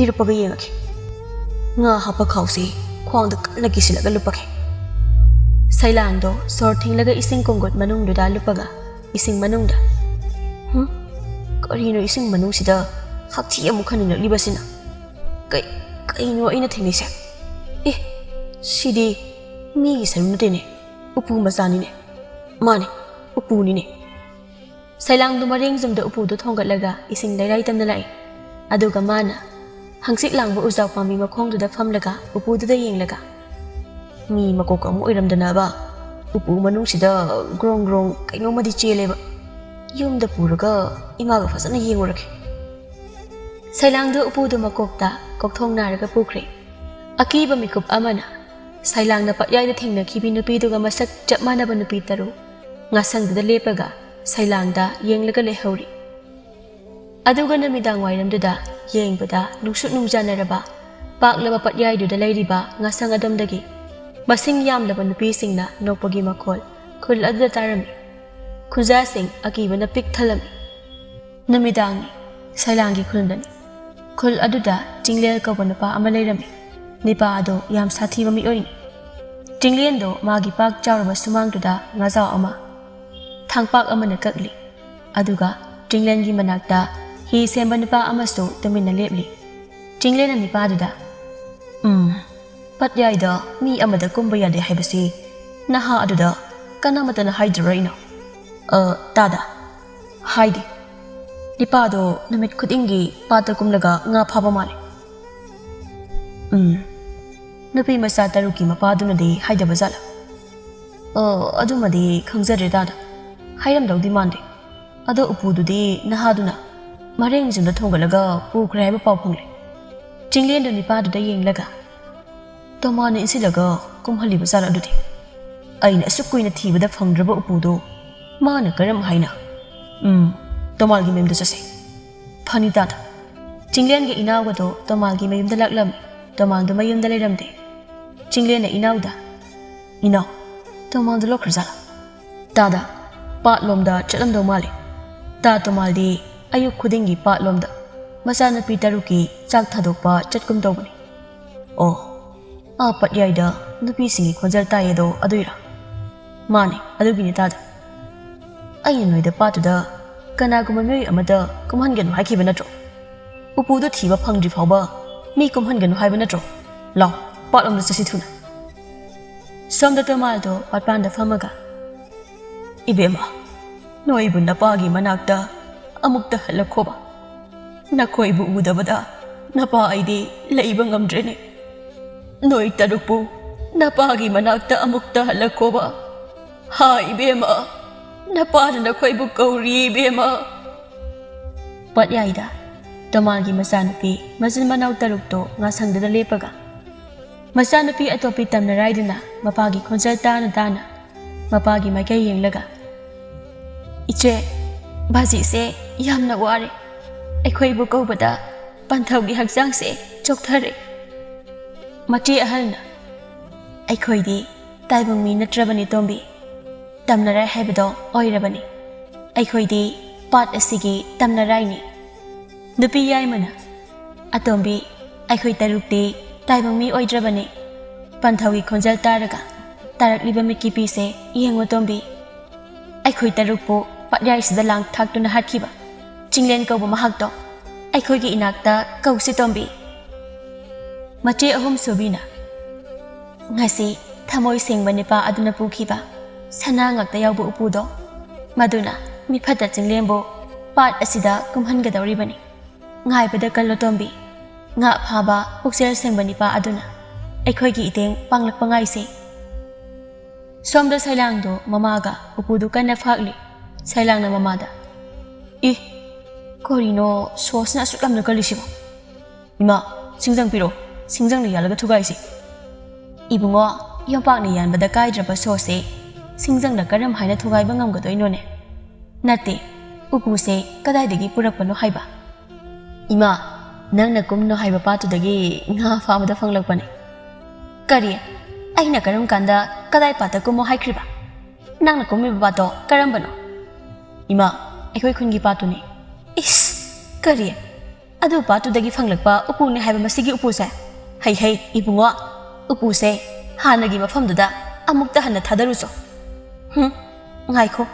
ꯏꯔꯨꯞꯄꯒ ꯌꯦꯡꯉꯒꯦ꯫ ꯉꯥ ꯍꯥꯞꯄ ꯈꯥꯎꯁꯦ ꯈ꯭ꯋꯥꯡꯗ ꯀꯟꯅ ꯀꯤꯁꯤꯜꯂꯒ ꯂꯨꯞꯄꯒꯦ꯫ ꯁꯩꯂꯥꯡꯗꯣ ꯁꯣꯔ ꯊꯤꯡꯂꯒ ꯏꯁꯤꯡ ꯀꯣꯡꯒꯨꯠ ꯃꯅꯨꯡꯗꯨꯗ ꯂꯨꯞꯄꯒ ꯏꯁꯤꯡ ꯃꯅꯨꯡꯗ꯫ ꯍꯨꯝ? ꯀꯔꯤꯅꯣ ꯏꯁꯤꯡ ꯃꯅꯨꯡꯁꯤꯗ ꯍꯛꯊꯤ ꯑꯃꯨꯛ ꯈꯟꯅꯤꯡꯂꯛꯂꯤꯕꯁꯤꯅ? ꯀꯩ-, ꯀꯩꯅꯣ ꯑꯩꯅ ꯊꯦꯡꯅꯩꯁꯦ? ꯑꯦ, ꯁꯤꯗꯤ ꯃꯤꯒꯤ ꯁꯔꯨ ꯅꯠꯇꯦꯅꯦ, ꯎꯄꯨ ꯃꯆꯥꯅꯤꯅꯦ꯫ ꯃꯥꯅꯦ, ꯎꯄꯨꯅꯤꯅꯦ꯫ ꯁꯩꯂꯥꯡꯗꯨ ꯃꯔꯦꯡ ꯆꯨꯝꯗ ꯎꯄꯨꯗꯨ ꯊꯣꯡꯒꯠꯂꯒ ꯏꯁꯤꯡ ꯂꯩꯔꯥꯏ ꯇꯝꯅ ꯂꯥꯛꯏ꯫ ꯑꯗꯨꯒ ꯃꯥꯅ ꯍꯪꯆꯤꯠ ꯂꯥꯡꯕ ꯎꯖꯥꯎ ꯄꯥꯝꯕꯤ ꯃꯈꯣꯡꯗꯨꯗ ꯐꯝꯂꯒ ꯎꯄꯨꯗꯨꯗ ꯌꯦꯡꯂꯒ, "ꯃꯤ ꯃꯀꯣꯛ ꯑꯃ ꯑꯣꯏꯔꯝꯗꯅꯕ ꯎꯄꯨ ꯃꯅꯨꯡꯁꯤꯗ ꯒ꯭ꯔꯣꯡ ꯒ꯭ꯔꯣꯡ ꯀꯩꯅꯣꯝꯃꯗꯤ ꯆꯦꯜꯂꯦꯕ꯫ ꯌꯨꯝꯗ ꯄꯨꯔꯒ ꯏꯃꯥꯒ ꯐꯖꯅ ꯌꯦꯡꯉꯨꯔꯒꯦ꯫" ꯁꯩꯂꯥꯡꯗꯨ ꯎꯄꯨꯗꯨ ꯃꯀꯣꯛꯇ ꯀꯣꯛꯊꯣꯡ ꯅꯥꯔꯒ ꯄꯨꯈ꯭ꯔꯦ꯫ ꯑꯀꯤꯕ ꯃꯤꯀꯨꯞ ꯑꯃꯅ ꯁꯩꯂꯥꯡꯅ ꯄꯠꯌꯥꯏꯗ ꯊꯦꯡꯅꯈꯤꯕꯤ ꯅꯨꯄꯤꯗꯨꯒ ꯃꯁꯛ ꯆꯞ ꯃꯥꯟꯅꯕ ꯅꯨꯄꯤ ꯇꯔꯨꯛ ꯉꯥꯁꯪꯗꯨꯗ ꯂꯦꯞꯄꯒ ꯁꯩꯂꯥꯡꯗ ꯌꯦꯡꯂꯒ ꯂꯩꯍꯧꯔꯤ꯫ ꯑꯗꯨꯒ ꯅꯨꯃꯤꯗꯥꯡ ꯋꯥꯏꯔꯝꯗꯨꯗ ꯌꯦꯡꯕꯗ ꯅꯨꯡꯁꯨꯛ ꯅꯨꯡꯖꯥꯅꯔꯕ ꯄꯥꯛꯂꯕ ꯄꯠꯌꯥꯏꯗꯨꯗ ꯂꯩꯔꯤꯕ ꯉꯥꯁꯪ ꯑꯗꯣꯝꯗꯒꯤ ꯃꯁꯤꯡ ꯌꯥꯝꯂꯕ ꯅꯨꯄꯤꯁꯤꯡꯅ ꯅꯣꯛꯄꯒꯤ ꯃꯈꯣꯜ ꯈꯨꯜ ꯑꯗꯨꯗ ꯇꯥꯔꯝꯃꯤ꯫ ꯈꯨꯟꯖꯥꯁꯤꯡ ꯑꯀꯤꯕꯅ ꯄꯤꯛ ꯊꯜꯂꯝꯃꯤ꯫ ꯅꯨꯃꯤꯗꯥꯡꯅꯤ, ꯁꯩꯂꯥꯡꯒꯤ ꯈꯨꯜꯗꯅꯤ꯫ ꯈꯨꯜ ꯑꯗꯨꯗ ꯆꯤꯡꯂꯦꯜ ꯀꯧꯕ ꯅꯨꯄꯥ ꯑꯃ ꯂꯩꯔꯝꯃꯤ꯫ ꯅꯤꯄꯥ ꯑꯗꯣ ꯌꯥꯝ ꯁꯥꯊꯤꯕ ꯃꯤꯑꯣꯏꯅꯤ꯫ ꯆꯤꯡꯂꯦꯟꯗꯣ ꯃꯥꯒꯤ ꯄꯥꯛ ꯆꯥꯎꯔꯕ ꯁꯨꯃꯥꯡꯗꯨꯗ ꯉꯥꯖꯥꯎ ꯑꯃ, ꯊꯥꯡꯄꯥꯛ ꯑꯃꯅ ꯀꯛꯂꯤ꯫ ꯑꯗꯨꯒ ꯆꯤꯡꯂꯦꯟꯒꯤ ꯃꯅꯥꯛꯇ ꯍꯤ ꯁꯦꯝꯕ ꯅꯨꯄꯥ ꯑꯃꯁꯨ ꯇꯨꯃꯤꯟꯅ ꯂꯦꯞꯂꯤ꯫ ꯆꯤꯡꯂꯦꯟꯅ ꯅꯤꯄꯥꯗꯨꯗ, "ꯎꯝ, ꯄꯠꯌꯥꯏꯗ ꯃꯤ ꯑꯃꯗ ꯀꯨꯝꯕ ꯌꯥꯗꯦ ꯍꯥꯏꯕꯁꯤ ꯅꯍꯥ ꯑꯗꯨꯗ ꯀꯅꯥꯃꯠꯇꯅ ꯍꯥꯏꯗ꯭ꯔꯤꯕ꯭ꯔꯥ ꯏꯅꯥꯎ?" "ꯑ, ꯇꯥꯗ, ꯍꯥꯏꯗꯦ꯫ ꯅꯤꯄꯥꯗꯣ ꯅꯨꯃꯤꯠ ꯈꯨꯗꯤꯡꯒꯤ ꯄꯥꯠꯇ ꯀꯨꯝꯂꯒ ꯉꯥ ꯐꯥꯕ ꯃꯥꯜꯂꯦ꯫" "ꯎꯝ, ꯅꯨꯄꯤ ꯃꯆꯥ ꯇꯔꯨꯛꯀꯤ ꯃꯄꯥꯗꯨꯅꯗꯤ ꯍꯥꯏꯗꯕ ꯖꯥꯠꯂꯥ?" "ꯑ, ꯑꯗꯨꯃꯗꯤ ꯈꯪꯖꯗ꯭ꯔꯦ ꯇꯥꯗ꯫ ꯍꯥꯏꯔꯝꯗꯧꯗꯤ ꯃꯥꯟꯗꯦ꯫ ꯑꯗꯣ ꯎꯄꯨꯗꯨꯗꯤ ꯅꯍꯥꯗꯨꯅ ꯃꯔꯦꯡ ꯖꯤꯝꯗ ꯊꯣꯡꯒꯠꯂꯒ ꯄꯨꯈ꯭ꯔꯦ ꯍꯥꯏꯕ ꯄꯥꯎ ꯐꯪꯂꯦ꯫" ꯆꯤꯡꯂꯦꯟꯗꯨ ꯅꯤꯄꯥꯗꯨꯗ ꯌꯦꯡꯂꯒ, "ꯇꯣꯃꯥꯅ ꯏꯟꯁꯤꯜꯂꯒ ꯀꯨꯝꯍꯜꯂꯤꯕ ꯖꯥꯠꯂ ꯑꯗꯨꯗꯤ? ꯑꯩꯅ ꯑꯁꯨꯛ ꯀꯨꯏꯅ ꯊꯤꯕꯗ ꯐꯪꯗ꯭ꯔꯕ ꯎꯄꯨꯗꯣ ꯃꯥꯅ ꯀꯔꯝ ꯍꯥꯏꯅ? ꯎꯝ, ꯇꯣꯃꯥꯜꯒꯤ ꯃꯌꯨꯝꯗ ꯆꯠꯁꯦ꯫ ꯐꯅꯤ ꯇꯥꯗ꯫" ꯆꯤꯡꯂꯦꯟꯒꯤ ꯏꯅꯥꯎꯒꯗꯣ ꯇꯣꯃꯥꯜꯒꯤ ꯃꯌꯨꯝꯗ ꯂꯥꯛꯂꯝꯃꯤ꯫ ꯇꯣꯃꯥꯜꯗꯣ ꯃꯌꯨꯝꯗ ꯂꯩꯔꯝꯗꯦ꯫ ꯆꯤꯡꯂꯦꯟꯅ ꯏꯅꯥꯎꯗ, "ꯏꯅꯥꯎ, ꯇꯣꯃꯥꯜꯗꯣ ꯂꯣꯛꯈ꯭ꯔꯖꯥꯠꯂꯥ?" "ꯇꯥꯗ, ꯄꯥꯠꯂꯣꯝꯗ ꯆꯠꯂꯝꯗꯧ ꯃꯥꯜꯂꯤ꯫ ꯇꯥ ꯇꯣꯃꯥꯜꯗꯤ ꯑꯌꯨꯛ ꯈꯨꯗꯤꯡꯒꯤ ꯄꯥꯠꯂꯣꯝꯗ ꯃꯆꯥꯅꯨꯄꯤ ꯇꯔꯨꯛꯀꯤ ꯆꯥꯛ ꯊꯥꯗꯣꯛꯄ ꯆꯠꯀꯨꯝ ꯇꯧꯕꯅꯤ꯫" "ꯑꯣ, ꯑꯥ ꯄꯠꯌꯥꯏꯗ ꯅꯨꯄꯤꯁꯤꯡꯒꯤ ꯈꯣꯟꯖꯦꯜ ꯇꯥꯏꯌꯦꯗꯣ ꯑꯗꯨꯏꯔꯥ?" "ꯃꯥꯅꯤ, ꯑꯗꯨꯒꯤꯅꯤ ꯇꯥꯗ꯫ ꯑꯩꯅ ꯅꯣꯏꯗ ꯄꯥꯠꯇꯨꯗ ꯀꯅꯥꯒꯨꯝꯕ ꯃꯤꯑꯣꯏ ꯑꯃꯗ ꯀꯨꯝꯍꯟꯒꯅꯨ ꯍꯥꯏꯈꯤꯕ ꯅꯠꯇ꯭ꯔꯣ? ꯎꯄꯨꯗꯨ ꯊꯤꯕ ꯐꯪꯗ꯭ꯔꯤ ꯐꯥꯎꯕ ꯃꯤ ꯀꯨꯝꯍꯟꯒꯅꯨ ꯍꯥꯏꯕ ꯅꯠꯇ꯭ꯔꯣ? ꯂꯥꯎ, ꯄꯥꯠꯂꯣꯝꯗ ꯆꯠꯁꯤ ꯊꯨꯅ꯫" ꯁꯣꯝꯗ ꯇꯣꯃꯥꯜꯗꯣ ꯄꯥꯠꯄꯥꯟꯗ ꯐꯝꯃꯒ, "ꯏꯕꯦꯝꯃ, ꯅꯣꯏꯕꯨ ꯅꯄꯥꯒꯤ ꯃꯅꯥꯛꯇ ꯑꯃꯨꯛꯇ ꯍꯜꯂꯛꯈꯣꯕ꯫ ꯅꯈꯣꯏꯕꯨ ꯎꯗꯕꯗ ꯅꯄꯥ ꯑꯩꯗꯤ ꯂꯩꯕ ꯉꯝꯗ꯭ꯔꯦꯅꯦ꯫ ꯅꯣꯏ ꯇꯔꯨꯛꯄꯨ ꯅꯄꯥꯒꯤ ꯃꯅꯥꯛꯇ ꯑꯃꯨꯛꯇ ꯍꯜꯂꯛꯈꯣꯕ꯫ ꯍꯥ ꯏꯕꯦꯝꯃ, ꯅꯄꯥꯅ ꯅꯈꯣꯏꯕꯨ ꯀꯧꯔꯤ ꯏꯕꯦꯝꯃ꯫" ꯄꯠꯌꯥꯏꯗ ꯇꯣꯃꯥꯜꯒꯤ ꯃꯆꯥꯅꯨꯄꯤ ꯃꯆꯤꯟ ꯃꯅꯥꯎ ꯇꯔꯨꯛꯇꯣ ꯉꯥꯁꯪꯗꯨꯗ ꯂꯦꯞꯄꯒ, ꯃꯆꯥꯅꯨꯄꯤ ꯑꯇꯣꯞꯄꯤ ꯇꯝꯅꯔꯥꯏꯗꯨꯅ ꯃꯄꯥꯒꯤ ꯈꯣꯟꯖꯦꯜ ꯇꯥꯅ ꯇꯥꯅ ꯃꯄꯥꯒꯤ ꯃꯥꯏꯀꯩ ꯌꯦꯡꯂꯒ, "ꯏꯆꯦ, ꯕꯥꯖꯤꯁꯦ ꯌꯥꯝꯅ ꯋꯥꯔꯦ꯫ ꯑꯩꯈꯣꯏꯕꯨ ꯀꯧꯕꯗ ꯄꯟꯊꯧꯒꯤ ꯍꯛꯆꯥꯡꯁꯦ ꯆꯣꯛꯊꯔꯦ꯫" ꯃꯆꯦ ꯑꯍꯜꯅ, "ꯑꯩꯈꯣꯏꯗꯤ ꯇꯥꯏꯕꯪ ꯃꯤ ꯅꯠꯇ꯭ꯔꯕꯅꯤ ꯇꯣꯝꯕꯤ, ꯇꯝꯅꯔꯥꯏ ꯍꯥꯏꯕꯗꯣ ꯑꯣꯏꯔꯕꯅꯤ꯫ ꯑꯩꯈꯣꯏꯗꯤ ꯄꯥꯠ ꯑꯁꯤꯒꯤ ꯇꯝꯅꯔꯥꯏꯅꯤ꯫ ꯅꯨꯄꯤ ꯌꯥꯏꯃꯅ, ꯑꯇꯣꯝꯕꯤ, ꯑꯩꯈꯣꯏ ꯇꯔꯨꯛꯇꯤ ꯇꯥꯏꯕꯪ ꯃꯤ ꯑꯣꯏꯗ꯭ꯔꯕꯅꯤ꯫ ꯄꯟꯊꯧꯒꯤ ꯈꯣꯟꯖꯦꯜ ꯇꯥꯔꯒ ꯇꯥꯔꯛꯂꯤꯕ ꯃꯤꯠꯀꯤ ꯄꯤꯁꯦ ꯌꯦꯡꯉꯨ ꯇꯣꯝꯕꯤ꯫ ꯑꯩꯈꯣꯏ ꯇꯔꯨꯛꯄꯨ ꯄꯥꯠꯌꯥꯏꯁꯤꯗ ꯂꯥꯡ ꯊꯥꯛꯇꯨꯅ ꯍꯥꯠꯈꯤꯕ ꯆꯤꯡꯂꯦꯟ ꯀꯧꯕ ꯃꯍꯥꯛꯇꯣ ꯑꯩꯈꯣꯏꯒꯤ ꯏꯅꯥꯛꯇ ꯀꯧꯁꯤ ꯇꯣꯝꯕꯤ꯫" ꯃꯆꯦ ꯑꯍꯨꯝ ꯁꯨꯕꯤꯅ, "ꯉꯁꯤ ꯊꯃꯣꯏ ꯁꯦꯡꯕ ꯅꯤꯄꯥ ꯑꯗꯨꯅ ꯄꯨꯈꯤꯕ ꯁꯅꯥ ꯉꯥꯛꯇ ꯌꯥꯎꯕ ꯎꯄꯨꯗꯣ, ꯃꯗꯨꯅ ꯃꯤꯐꯠꯇ ꯆꯤꯡꯂꯦꯟꯕꯨ ꯄꯥꯠ ꯑꯁꯤꯗ ꯀꯨꯝꯍꯟꯒꯗꯧꯔꯤꯕꯅꯤ꯫ ꯉꯥꯏꯕꯗ ꯀꯜꯂꯣ ꯇꯣꯝꯕꯤ꯫ ꯉꯥ ꯐꯥꯕ ꯄꯨꯛꯆꯦꯜ ꯁꯦꯡꯕ ꯅꯤꯄꯥ ꯑꯗꯨꯅ ꯑꯩꯈꯣꯏꯒꯤ ꯏꯇꯦꯡ ꯄꯥꯡꯂꯛꯄ ꯉꯥꯏꯁꯦ꯫" ꯁꯣꯝꯗ ꯁꯩꯂꯥꯡꯗꯣ ꯃꯃꯥꯒ ꯎꯄꯨꯗꯨ ꯀꯟꯅ ꯐꯥꯛꯂꯤ꯫ ꯁꯩꯂꯥꯡꯅ ꯃꯃꯥꯗ, "ꯏ, ꯀꯔꯤꯅꯣ ꯁꯣꯁꯅ ꯑꯁꯨꯛ ꯌꯥꯝꯅ ꯀꯜꯂꯤꯁꯤꯕꯣ? ꯏꯃꯥ, ꯁꯤꯡꯖꯪ ꯄꯤꯔꯣ, ꯁꯤꯡꯖꯪꯅ ꯌꯥꯜꯂꯒ ꯊꯨꯒꯥꯏꯁꯤ꯫" "ꯏꯕꯨꯡꯉꯣ, ꯌꯣꯝꯄꯥꯛꯅ ꯌꯥꯟꯕꯗ ꯀꯥꯏꯗ꯭ꯔꯕ ꯁꯣꯁꯦ ꯁꯤꯡꯖꯪꯅ ꯀꯔꯝ ꯍꯥꯏꯅ ꯊꯨꯒꯥꯏꯕ ꯉꯝꯒꯗꯣꯏꯅꯣꯅꯦ? ꯅꯠꯇꯦ, ꯎꯄꯨꯁꯦ ꯀꯗꯥꯏꯗꯒꯤ ꯄꯨꯔꯛꯄꯅꯣ ꯍꯥꯏꯕ?" "ꯏꯃꯥ, ꯅꯪꯅ ꯀꯨꯝꯅꯣ ꯍꯥꯏꯕ ꯄꯥꯠꯇꯨꯗꯒꯤ ꯉꯥ ꯐꯥꯕꯗ ꯐꯪꯂꯛꯄꯅꯦ꯫" "ꯀꯔꯤ? ꯑꯩꯅ ꯀꯔꯝ ꯀꯥꯟꯗ ꯀꯗꯥꯏ ꯄꯥꯠꯇ ꯀꯨꯝꯃꯣ ꯍꯥꯏꯈ꯭ꯔꯤꯕ? ꯅꯪꯅ ꯀꯨꯝꯃꯤꯕ ꯄꯥꯠꯇꯣ ꯀꯔꯝꯕꯅꯣ?" "ꯏꯃꯥ, ꯑꯩꯈꯣꯏ ꯈꯨꯟꯒꯤ ꯄꯥꯠꯇꯨꯅꯤ꯫" "ꯏꯁ, ꯀꯔꯤ? ꯑꯗꯨ ꯄꯥꯠꯇꯨꯗꯒꯤ ꯐꯪꯂꯛꯄ ꯎꯄꯨꯅꯦ ꯍꯥꯏꯕ ꯃꯁꯤꯒꯤ ꯎꯄꯨꯁꯦ? ꯍꯩ ꯍꯩ, ꯏꯕꯨꯡꯉꯣ, ꯎꯄꯨꯁꯦ ꯍꯥꯟꯅꯒꯤ ꯃꯐꯝꯗꯨꯗ ꯑꯃꯨꯛꯇ ꯍꯟꯅ ꯊꯥꯗꯔꯨꯆꯣ꯫" "ꯍꯨꯝ, ꯉꯥꯏꯈꯣ,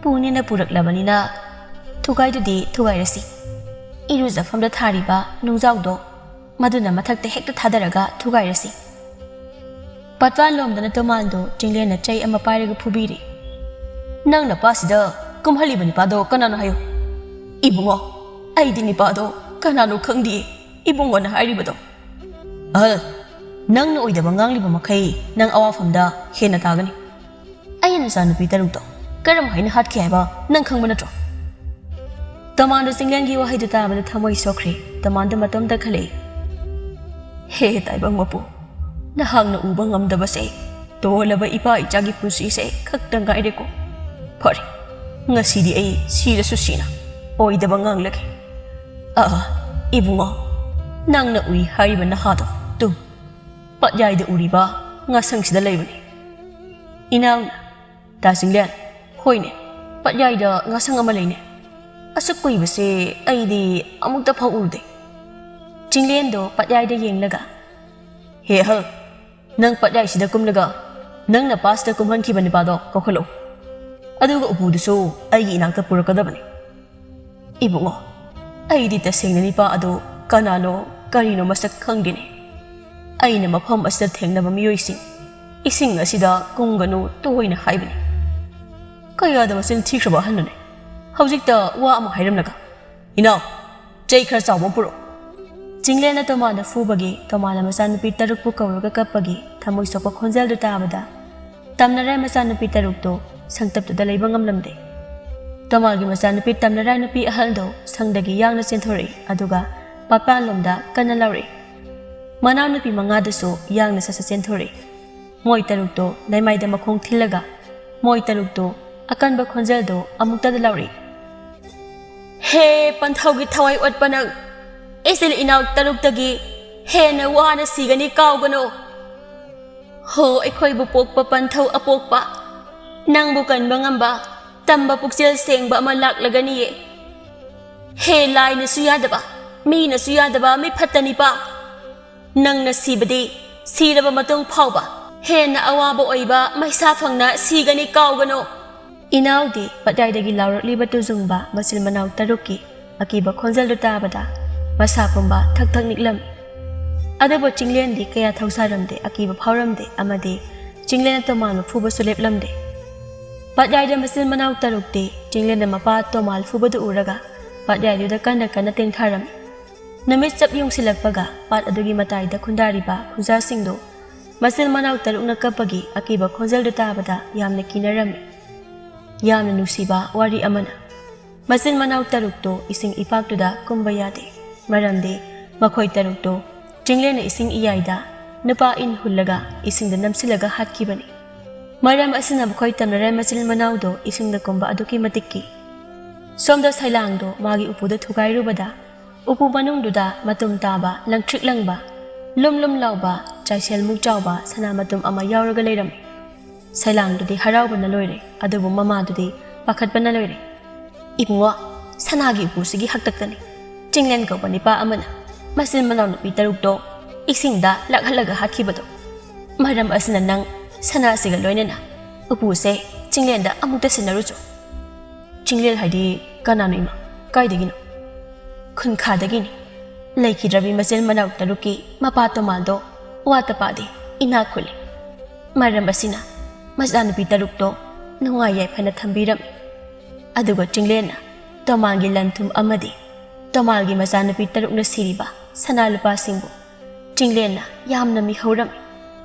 ꯄꯨꯅꯦꯅ ꯄꯨꯔꯛꯂꯕꯅꯤꯅ ꯊꯨꯒꯥꯏꯗꯨꯗꯤ ꯊꯨꯒꯥꯏꯔꯁꯤ꯫ ꯏꯔꯨꯖꯐꯝꯗ ꯊꯥꯔꯤꯕ ꯅꯨꯡꯖꯥꯎꯗꯣ, ꯃꯗꯨꯅ ꯃꯊꯛꯇ ꯍꯦꯛꯇ ꯊꯥꯗꯔꯒ ꯊꯨꯒꯥꯏꯔꯁꯤ꯫" ꯄꯠꯋꯥꯟ ꯂꯣꯝꯗꯅ ꯇꯣꯃꯥꯟꯗꯣ ꯆꯤꯡꯂꯦꯟꯅ ꯆꯩ ꯑꯃ ꯄꯥꯏꯔꯒ ꯐꯨꯕꯤꯔꯤ꯫ "ꯅꯪ ꯅꯄꯥꯁꯤꯗ ꯀꯨꯝꯍꯜꯂꯤꯕ ꯅꯤꯄꯥꯗꯣ ꯀꯅꯥꯅꯣ ꯍꯥꯏꯌꯨ?" "ꯏꯕꯨꯡꯉꯣ, ꯑꯩꯗꯤ ꯅꯤꯄꯥꯗꯣ ꯀꯅꯥꯅꯣ ꯈꯪꯗꯤꯌꯦ, ꯏꯕꯨꯡꯉꯣꯅ ꯍꯥꯏꯔꯤꯕꯗꯣ꯫" "ꯑꯍꯜ, ꯅꯪꯅ ꯑꯣꯏꯗꯕ ꯉꯥꯡꯂꯤꯕ ꯃꯈꯩ ꯅꯪ ꯑꯋꯥꯐꯝꯗ ꯍꯦꯟꯅ ꯇꯥꯒꯅꯤ꯫ ꯑꯩꯅ ꯅꯆꯥꯅꯨꯄꯤ ꯇꯔꯨꯛꯇꯣ ꯀꯔꯝ ꯍꯥꯏꯅ ꯍꯥꯠꯈꯤ ꯍꯥꯏꯕ ꯅꯪ ꯈꯪꯕ ꯅꯠꯇ꯭ꯔꯣ?" ꯇꯣꯃꯥꯟꯗꯣ ꯆꯤꯡꯂꯦꯟꯒꯤ ꯋꯥꯍꯩꯗꯨ ꯇꯥꯕꯗ ꯊꯃꯣꯏ ꯁꯣꯛꯈ꯭ꯔꯦ꯫ ꯇꯣꯃꯥꯟꯗꯣ ꯃꯇꯣꯝꯇ ꯈꯜꯂꯛꯏ, "ꯍꯦ ꯇꯥꯏꯕꯪ ꯃꯄꯨ, ꯅꯍꯥꯛꯅ ꯎꯕ ꯉꯝꯗꯕꯁꯦ ꯇꯣꯜꯂꯕ ꯏꯄꯥ ꯏꯆꯥꯒꯤ ꯄꯨꯟꯁꯤꯁꯦ ꯈꯛꯇ ꯉꯥꯏꯔꯦꯀꯣ꯫ ꯐꯔꯦ, ꯉꯁꯤꯗꯤ ꯑꯩ ꯁꯤꯔꯁꯨ ꯁꯤꯅ ꯑꯣꯏꯗꯕ ꯉꯥꯡꯂꯒꯦ꯫ ꯑꯥ, ꯏꯕꯨꯡꯉꯣ, ꯅꯪꯅ ꯎꯏ ꯍꯥꯏꯔꯤꯕ ꯅꯍꯥꯗꯣ ꯇꯨ, ꯄꯠꯌꯥꯏꯗ ꯎꯔꯤꯕ ꯉꯥꯁꯪꯁꯤꯗ ꯂꯩꯕꯅꯤ꯫" ꯏꯅꯥꯎꯅ, "ꯇꯥ ꯆꯤꯡꯂꯦꯟ, ꯍꯣꯏꯅꯦ, ꯄꯠꯌꯥꯏꯗ ꯉꯥꯁꯪ ꯑꯃ ꯂꯩꯅꯦ꯫ ꯑꯁꯨꯛ ꯀꯨꯏꯕꯁꯦ ꯑꯩꯗꯤ ꯑꯃꯨꯛꯇ ꯐꯥꯎ ꯎꯗꯦ꯫" ꯆꯤꯡꯂꯦꯟꯗꯣ ꯄꯠꯌꯥꯏꯗ ꯌꯦꯡꯂꯒ, "ꯍꯦ ꯑꯍꯜ, ꯅꯪ ꯄꯠꯌꯥꯏꯁꯤꯗ ꯀꯨꯝꯂꯒ ꯅꯪꯅ ꯄꯥꯁꯇ ꯀꯨꯝꯍꯟꯈꯤꯕ ꯅꯨꯄꯥꯗꯣ ꯀꯧꯈꯠꯂꯛꯎ꯫ ꯑꯗꯨꯒ ꯎꯄꯨꯗꯨꯁꯨ ꯑꯩꯒꯤ ꯏꯅꯥꯛꯇ ꯄꯨꯔꯛꯀꯗꯕꯅꯤ꯫" "ꯏꯕꯨꯡꯉꯣ, ꯑꯩꯗꯤ ꯇꯁꯦꯡꯅ ꯅꯨꯄꯥ ꯑꯗꯣ ꯀꯅꯥꯅꯣ ꯀꯔꯤꯅꯣ ꯃꯁꯛ ꯈꯪꯗꯦꯅꯦ꯫ ꯑꯩꯅ ꯃꯐꯝ ꯑꯁꯤꯗ ꯊꯦꯡꯅꯕ ꯃꯤꯑꯣꯏꯁꯤꯡ ꯏꯁꯤꯡ ꯑꯁꯤꯗ ꯀꯨꯝꯒꯅꯨ ꯇꯣꯏꯅ ꯍꯥꯏꯕꯅꯤ꯫ ꯀꯌꯥꯗ ꯃꯆꯤꯟ ꯊꯤꯈ꯭ꯔꯕ ꯑꯍꯜꯅꯣꯅꯦ꯫ ꯍꯧꯖꯤꯛꯇ ꯋꯥ ꯑꯃ ꯍꯥꯏꯔꯝꯂꯒ꯫ ꯏꯅꯥꯎ, ꯆꯩ ꯈꯔ ꯆꯥꯎꯕ ꯑꯃ ꯄꯨꯔꯛꯎ꯫" ꯆꯤꯡꯂꯦꯟꯅ ꯇꯣꯃꯥꯟꯗ ꯐꯨꯕꯒꯤ, ꯇꯣꯃꯥꯟꯅ ꯃꯆꯥꯅꯨꯄꯤ ꯇꯔꯨꯛꯄꯨ ꯀꯧꯔꯒ ꯀꯞꯄꯒꯤ ꯊꯃꯣꯏ ꯁꯣꯛꯄ ꯈꯣꯟꯖꯦꯜꯗꯨ ꯇꯥꯕꯗ, ꯇꯝꯅꯔꯥꯏ ꯃꯆꯥꯅꯨꯄꯤ ꯇꯔꯨꯛꯇꯨ ꯁꯪꯇꯞꯇꯨꯗ ꯂꯩꯕ ꯉꯝꯂꯝꯗꯦ꯫ ꯇꯣꯃꯥꯟꯒꯤ ꯃꯆꯥꯅꯨꯄꯤ ꯇꯝꯅꯔꯥꯏ ꯅꯨꯄꯤ ꯑꯍꯜꯗꯣ ꯁꯪꯗꯒꯤ ꯌꯥꯡꯅ ꯆꯦꯟꯊꯣꯔꯛꯏ, ꯑꯗꯨꯒ ꯄꯥꯠꯄꯥꯟꯂꯣꯝꯗ ꯀꯟꯅ ꯂꯥꯎꯔꯛꯏ꯫ ꯃꯅꯥꯎꯅꯨꯄꯤ ꯃꯉꯥꯗꯨꯁꯨ ꯌꯥꯡꯅ ꯁꯠ ꯁꯠ ꯆꯦꯟꯊꯣꯔꯛꯏ꯫ ꯃꯣꯏ ꯇꯔꯨꯛꯇꯣ ꯂꯩꯃꯥꯏꯗ ꯃꯈꯣꯡ ꯊꯤꯜꯂꯒ, ꯃꯣꯏ ꯇꯔꯨꯛꯇꯣ ꯑꯀꯟꯕ ꯈꯣꯟꯖꯦꯜꯗꯣ ꯑꯃꯨꯛꯇꯗ ꯂꯥꯎꯔꯛꯏ, "ꯍꯦ ꯄꯟꯊꯧꯒꯤ ꯊꯋꯥꯏ ꯑꯣꯠꯄ ꯅꯪ, ꯏꯆꯤꯜ ꯏꯅꯥꯎ ꯇꯔꯨꯛꯇꯒꯤ ꯍꯦꯟꯅ ꯋꯥꯅ ꯁꯤꯒꯅꯤ ꯀꯥꯎꯒꯅꯨ꯫ ꯍꯣ ꯑꯩꯈꯣꯏꯕꯨ ꯄꯣꯛꯄ ꯄꯟꯊꯧ ꯑꯄꯣꯛꯄ, ꯅꯪꯕꯨ ꯀꯟꯕ ꯉꯝꯕ, ꯇꯝꯕ ꯄꯨꯛꯆꯦꯜ ꯁꯦꯡꯕ ꯑꯃ ꯂꯥꯛꯂꯒꯅꯤꯌꯦ꯫ ꯍꯦ ꯂꯥꯏꯅꯁꯨ ꯌꯥꯗꯕ, ꯃꯤꯅꯁꯨ ꯌꯥꯗꯕ ꯃꯤꯐꯠꯇ ꯅꯤꯄꯥ, ꯅꯪꯅ ꯁꯤꯕꯗꯤ ꯁꯤꯔꯕ ꯃꯇꯨꯡ ꯐꯥꯎꯕ ꯍꯦꯟꯅ ꯑꯋꯥꯕ ꯑꯣꯏꯕ ꯃꯩꯁꯥ ꯐꯪꯅ ꯁꯤꯒꯅꯤ ꯀꯥꯎꯒꯅꯨ꯫" ꯏꯅꯥꯎꯗꯤ ꯄꯠꯌꯥꯏꯗꯒꯤ ꯂꯥꯎꯔꯛꯂꯤꯕ ꯇꯨꯖꯨꯡꯕ ꯃꯆꯤꯟ ꯃꯅꯥꯎ ꯇꯔꯨꯛꯀꯤ ꯑꯀꯤꯕ ꯈꯣꯟꯖꯦꯜꯗꯨ ꯇꯥꯕꯗ ꯃꯁꯥ ꯄꯨꯝꯕ ꯊꯛ ꯊꯛ ꯅꯤꯛꯂꯝꯃꯤ꯫ ꯑꯗꯨꯕꯨ ꯆꯤꯡꯂꯦꯟꯗꯤ ꯀꯌꯥ ꯊꯧꯁꯥꯔꯝꯗꯦ, ꯑꯀꯤꯕ ꯐꯥꯎꯔꯝꯗꯦ ꯑꯃꯗꯤ ꯆꯤꯡꯂꯦꯟꯅ ꯇꯣꯃꯥꯟꯕꯨ ꯐꯨꯕꯁꯨ ꯂꯦꯞꯂꯝꯗꯦ꯫ ꯄꯠꯌꯥꯏꯗ ꯃꯆꯤꯟ ꯃꯅꯥꯎ ꯇꯔꯨꯛꯇꯤ ꯆꯤꯡꯂꯦꯟꯅ ꯃꯄꯥ ꯇꯣꯃꯥꯜ ꯐꯨꯕꯗꯨ ꯎꯔꯒ ꯄꯠꯌꯥꯏꯗꯨꯗ ꯀꯟꯅ ꯀꯟꯅ ꯇꯦꯡꯊꯥꯔꯝꯃꯤ꯫ ꯅꯨꯃꯤꯠ ꯆꯞ ꯌꯨꯡꯁꯤꯜꯂꯛꯄꯒ ꯄꯥꯠ ꯑꯗꯨꯒꯤ ꯃꯇꯥꯏꯗ ꯈꯨꯟꯗꯥꯔꯤꯕ ꯈꯨꯟꯖꯥꯁꯤꯡꯗꯨ ꯃꯆꯤꯟ ꯃꯅꯥꯎ ꯇꯔꯨꯛꯅ ꯀꯞꯄꯒꯤ ꯑꯀꯤꯕ ꯈꯣꯟꯖꯦꯜꯗꯨ ꯇꯥꯕꯗ ꯌꯥꯝꯅ ꯀꯤꯅꯔꯝꯃꯤ꯫ ꯌꯥꯝꯅ ꯅꯨꯡꯁꯤꯕ ꯋꯥꯔꯤ ꯑꯃꯅ꯫ ꯃꯆꯤꯟ ꯃꯅꯥꯎ ꯇꯔꯨꯛꯇꯨ ꯏꯁꯤꯡ ꯏꯄꯥꯛꯇꯨꯗ ꯀꯨꯝꯕ ꯌꯥꯗꯦ꯫ ꯃꯔꯝꯗꯤ ꯃꯈꯣꯏ ꯇꯔꯨꯛꯇꯨ ꯆꯤꯡꯂꯦꯟꯅ ꯏꯁꯤꯡ ꯏꯌꯥꯏꯗ ꯅꯨꯄꯥ ꯏꯟ ꯍꯨꯜꯂꯒ ꯏꯁꯤꯡꯗ ꯅꯝꯁꯤꯜꯂꯒ ꯍꯥꯠꯈꯤꯕꯅꯤ꯫ ꯃꯔꯝ ꯑꯁꯤꯅ ꯃꯈꯣꯏ ꯇꯝꯅꯔꯦ ꯃꯆꯤꯟ ꯃꯅꯥꯎꯗꯨ ꯏꯁꯤꯡꯗ ꯀꯨꯝꯕ ꯑꯗꯨꯛꯀꯤ ꯃꯇꯤꯛꯀꯤ꯫ ꯁꯣꯝꯗ ꯁꯩꯂꯥꯡꯗꯨ ꯃꯥꯒꯤ ꯎꯄꯨꯗ ꯊꯨꯒꯥꯏꯔꯨꯕꯗ ꯎꯄꯨ ꯃꯅꯨꯡꯗꯨꯗ ꯃꯇꯨꯝ ꯇꯥꯕ, ꯂꯪꯇ꯭ꯔꯤꯛ ꯂꯪꯕ, ꯂꯨꯝ ꯂꯨꯝ ꯂꯥꯎꯕ, ꯆꯥꯏꯁꯦꯜꯃꯨꯛ ꯆꯥꯎꯕ ꯁꯅꯥ ꯃꯇꯨꯝ ꯑꯃ ꯌꯥꯎꯔꯒ ꯂꯩꯔꯝꯃꯤ꯫ ꯁꯩꯂꯥꯡꯗꯨꯗꯤ ꯍꯔꯥꯎꯕꯅ ꯂꯣꯏꯔꯦ, ꯑꯗꯨꯕꯨ ꯃꯃꯥꯗꯨꯗꯤ ꯄꯥꯈꯠꯄꯅ ꯂꯣꯏꯔꯦ꯫ "ꯏꯕꯨꯡꯉꯣ, ꯁꯅꯥꯒꯤ ꯎꯄꯨꯁꯤꯒꯤ ꯍꯥꯛꯇꯛꯇꯅꯤ ꯆꯤꯡꯂꯦꯟ ꯀꯧꯕ ꯅꯤꯄꯥ ꯑꯃꯅ ꯃꯆꯤꯟ ꯃꯅꯥꯎ ꯅꯨꯄꯤ ꯇꯔꯨꯛꯇꯣ ꯏꯁꯤꯡꯗ ꯂꯥꯛꯍꯜꯂꯒ ꯍꯥꯠꯈꯤꯕꯗꯣ꯫ ꯃꯔꯝ ꯑꯁꯤꯅ ꯅꯪ ꯁꯅꯥꯁꯤꯒ ꯂꯣꯏꯅꯅ ꯎꯄꯨꯁꯦ ꯆꯤꯡꯂꯦꯟꯗ ꯑꯃꯨꯛꯇ ꯁꯤꯟꯅꯔꯨꯆꯣ꯫" "ꯆꯤꯡꯂꯦꯟ ꯍꯥꯏꯗꯤ ꯀꯅꯥꯅꯣ ꯏꯃꯥ? ꯀꯥꯏꯗꯒꯤꯅꯣ?" "ꯈꯨꯟꯈꯥꯗꯒꯤꯅꯤ꯫ ꯂꯩꯈꯤꯗ꯭ꯔꯕꯤ ꯃꯆꯤꯟ ꯃꯅꯥꯎ ꯇꯔꯨꯛꯀꯤ ꯃꯄꯥ ꯇꯣꯃꯥꯟꯗꯣ ꯋꯥꯠꯇ ꯄꯥꯗꯦ, ꯏꯅꯥꯛ ꯈꯨꯜꯂꯤ꯫ ꯃꯔꯝ ꯑꯁꯤꯅ ꯃꯆꯥꯅꯨꯄꯤ ꯇꯔꯨꯛꯇꯣ ꯅꯨꯡꯉꯥꯏ ꯌꯥꯏꯐꯅ ꯊꯝꯕꯤꯔꯝꯃꯤ꯫ ꯑꯗꯨꯒ ꯆꯤꯡꯂꯦꯟꯅ ꯇꯣꯃꯥꯟꯒꯤ ꯂꯟ ꯊꯨꯝ ꯑꯃꯗꯤ ꯇꯣꯃꯥꯟꯒꯤ ꯃꯆꯥꯅꯨꯄꯤ ꯇꯔꯨꯛꯅ ꯁꯤꯔꯤꯕ ꯁꯅꯥ ꯂꯨꯄꯥꯁꯤꯡꯕꯨ ꯆꯤꯡꯂꯦꯟꯅ ꯌꯥꯝꯅ ꯃꯤꯍꯧꯔꯝꯃꯤ꯫